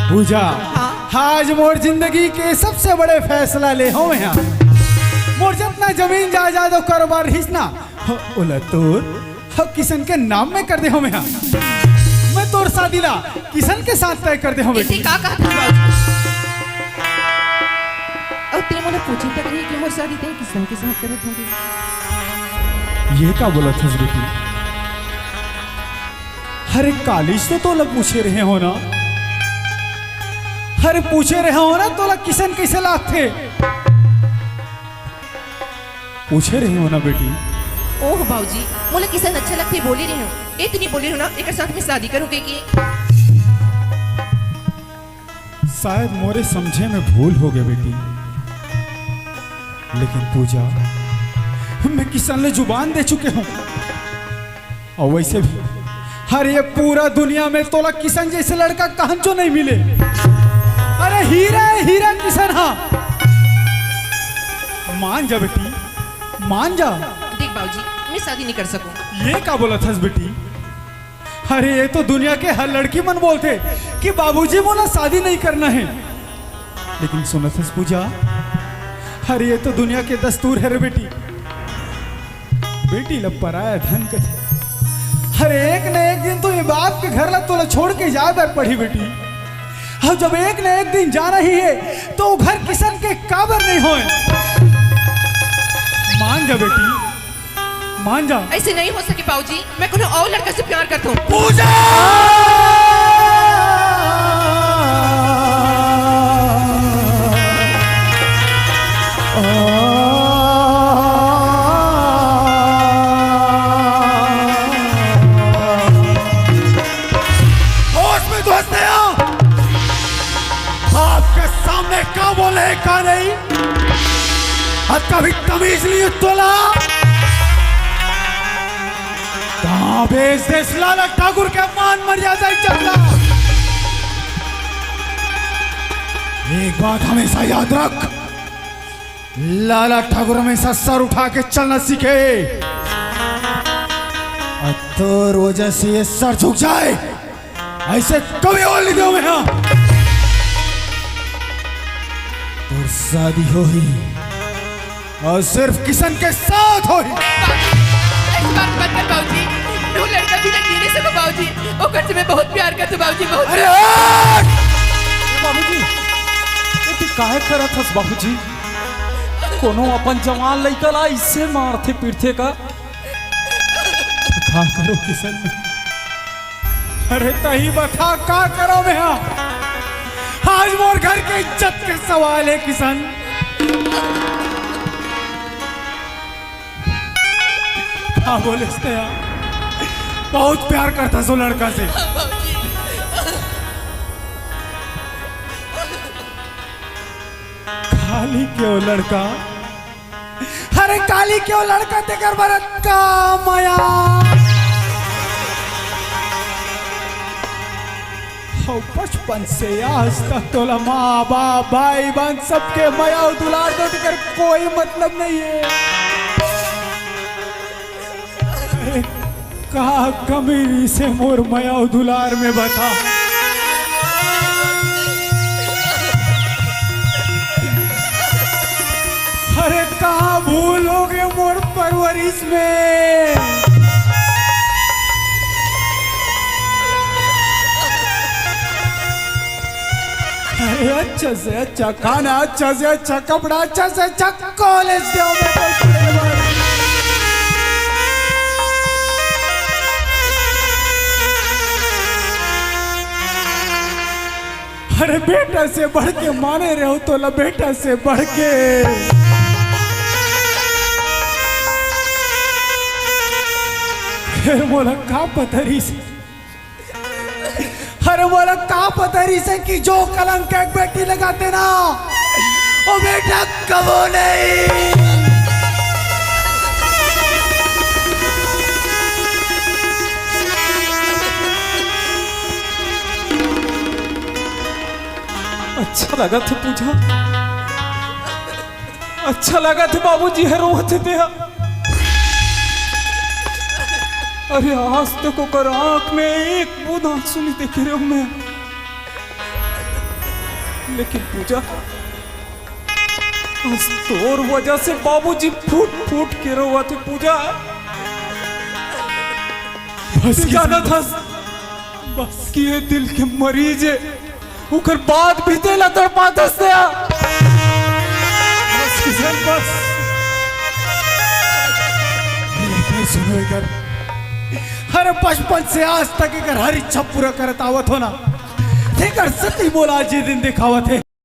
पूजा, हाँ? आज मोर जिंदगी के सबसे बड़े फैसला ले हँव मैं हा। मोर जितना जमीन जायदाद अउ कारोबार रहिस ना, ओला तोर अउ किसन के नाम में कर दे हँव मैं हा। मैं तोर शादी ला किसन के साथ तय कर दे हँव बेटी। का कहत हस बाबूजी? अउ तैं मोला पूछे तक नहीं कि मोर शादी तैं किसन के साथ करत हस। ये का बोलत हस बेटी? अरे कालीज तो तोला पूछे रहे हो ना, अरे पूछे रहे हो ना, तोला किसन कैसे लागथे? पूछे रहे हो ना बेटी। ओह बाबूजी, मोला किसन अच्छा लगथे, बोले रहे हो। ए तो नहीं बोले हो ना, एकर साथ में शादी करोगे कि? शायद मोरे समझे में भूल हो गए बेटी, लेकिन पूजा, मैं किसन ले जुबान दे चुके हूँ। और वैसे भी, अरे ये पूरा दुनिया में तोला किसन जैसे लड़का कहन चो नहीं मिले। अरे हीरा है, हीरा किसन, हाँ। मान जा बेटी, मान जा। देख बाबूजी, मैं शादी नहीं कर सकूँ। ये का बोलत हस बेटी? अरे ये तो दुनिया के हर लड़की मन बोलथे कि बाबूजी मोला शादी नहीं करना है। लेकिन सुनत हस पूजा, अरे ये तो दुनिया के दस्तूर है रे बेटी। बेटी ला पराया धन कथे। अरे एक न एक दिन तो ये बाप के घर ला तोला छोड़ के जाए बर पड़ही बेटी। और जब एक न एक दिन जाना ही है तो वो घर किसन के काबर नहीं होए। मान जा बेटी, मान जा। ऐसे नहीं हो सके बाबूजी, मैं कोनो और लड़का से प्यार करता हूँ। पूजा! होश में तो हंसते हो? आपके सामने का बोले, का नहीं? और कभी तमीज नहीं तोला? कहाँ भेज देस लाला ठाकुर के मान मर्यादा इज्जत ला? एक बात हमेशा याद रख, लाला ठाकुर हमेशा सर उठा के चलना सीखे। और तोर वजह से ये सर झुक जाए, ऐसे कभी होने नहीं देव मैं। हाँ, तोर शादी होही और सिर्फ किसन के साथ होही। बाबूजी, ऐसी बात मत कर बाबूजी। वो लड़का बिना जीने से बाबूजी, ओकर से मैं बहुत प्यार करता हूँ बाबूजी, बहुत। अरे हट! ए बाबूजी, ये तू काहे करत हस बाबूजी? कोनो अपन जवान लइका ला इससे मारथे पीटथे का? का करो किसन? अरे तही बता, का करो मैं? हाँ, आज मोर घर के इज्जत के सवाल है किसन। हाँ बोले यार, बहुत प्यार करता सो लड़का से। खाली क्यों लड़का? अरे काली क्यों लड़का तेकर बरत का मया। हो बचपन से आज तक तोला माँ बाप भाई बहन सबके मया अउ दुलार दे तेकर कोई मतलब नहीं है। अरे का कमी से मोर मया अउ दुलार में बता। अरे कहाँ भूल हो गए मोर परवरिश में। अरे अच्छा से अच्छा खाना, अच्छा से अच्छा कपड़ा, अच्छा से अच्छा कॉलेज देव में तो पूरे बार। अरे बेटा से बढ़ के माने रहो तो ला बेटा से बढ़ के। फिर मोला का पता रहिस। अरे मोला का पता रहिस कि जो कलंक एक बेटी लगाथे ना, वो बेटा कबो नहीं। अच्छा लगा थे पूजा, अच्छा लगा थे बाबूजी ह रोवत हे तेहा। अरे आज तक ओकर आंख में एक बूंद आंसू नहीं देखे रहे मैं। लेकिन पूजा, आज तोर वजह से बाबूजी फूट फूट के रोवत हे पूजा। बस तू जानत हस बस कि ये दिल के मरीज है, उकर बाद भी तेला तड़पात हस तेहा। बस किशन बस। ये कर सुनो एकर। अरे बचपन से आज तक एकर हर इच्छा पूरा करत आवत हो ना, तेकर सेती मोला आज ये दिन देखावत हे।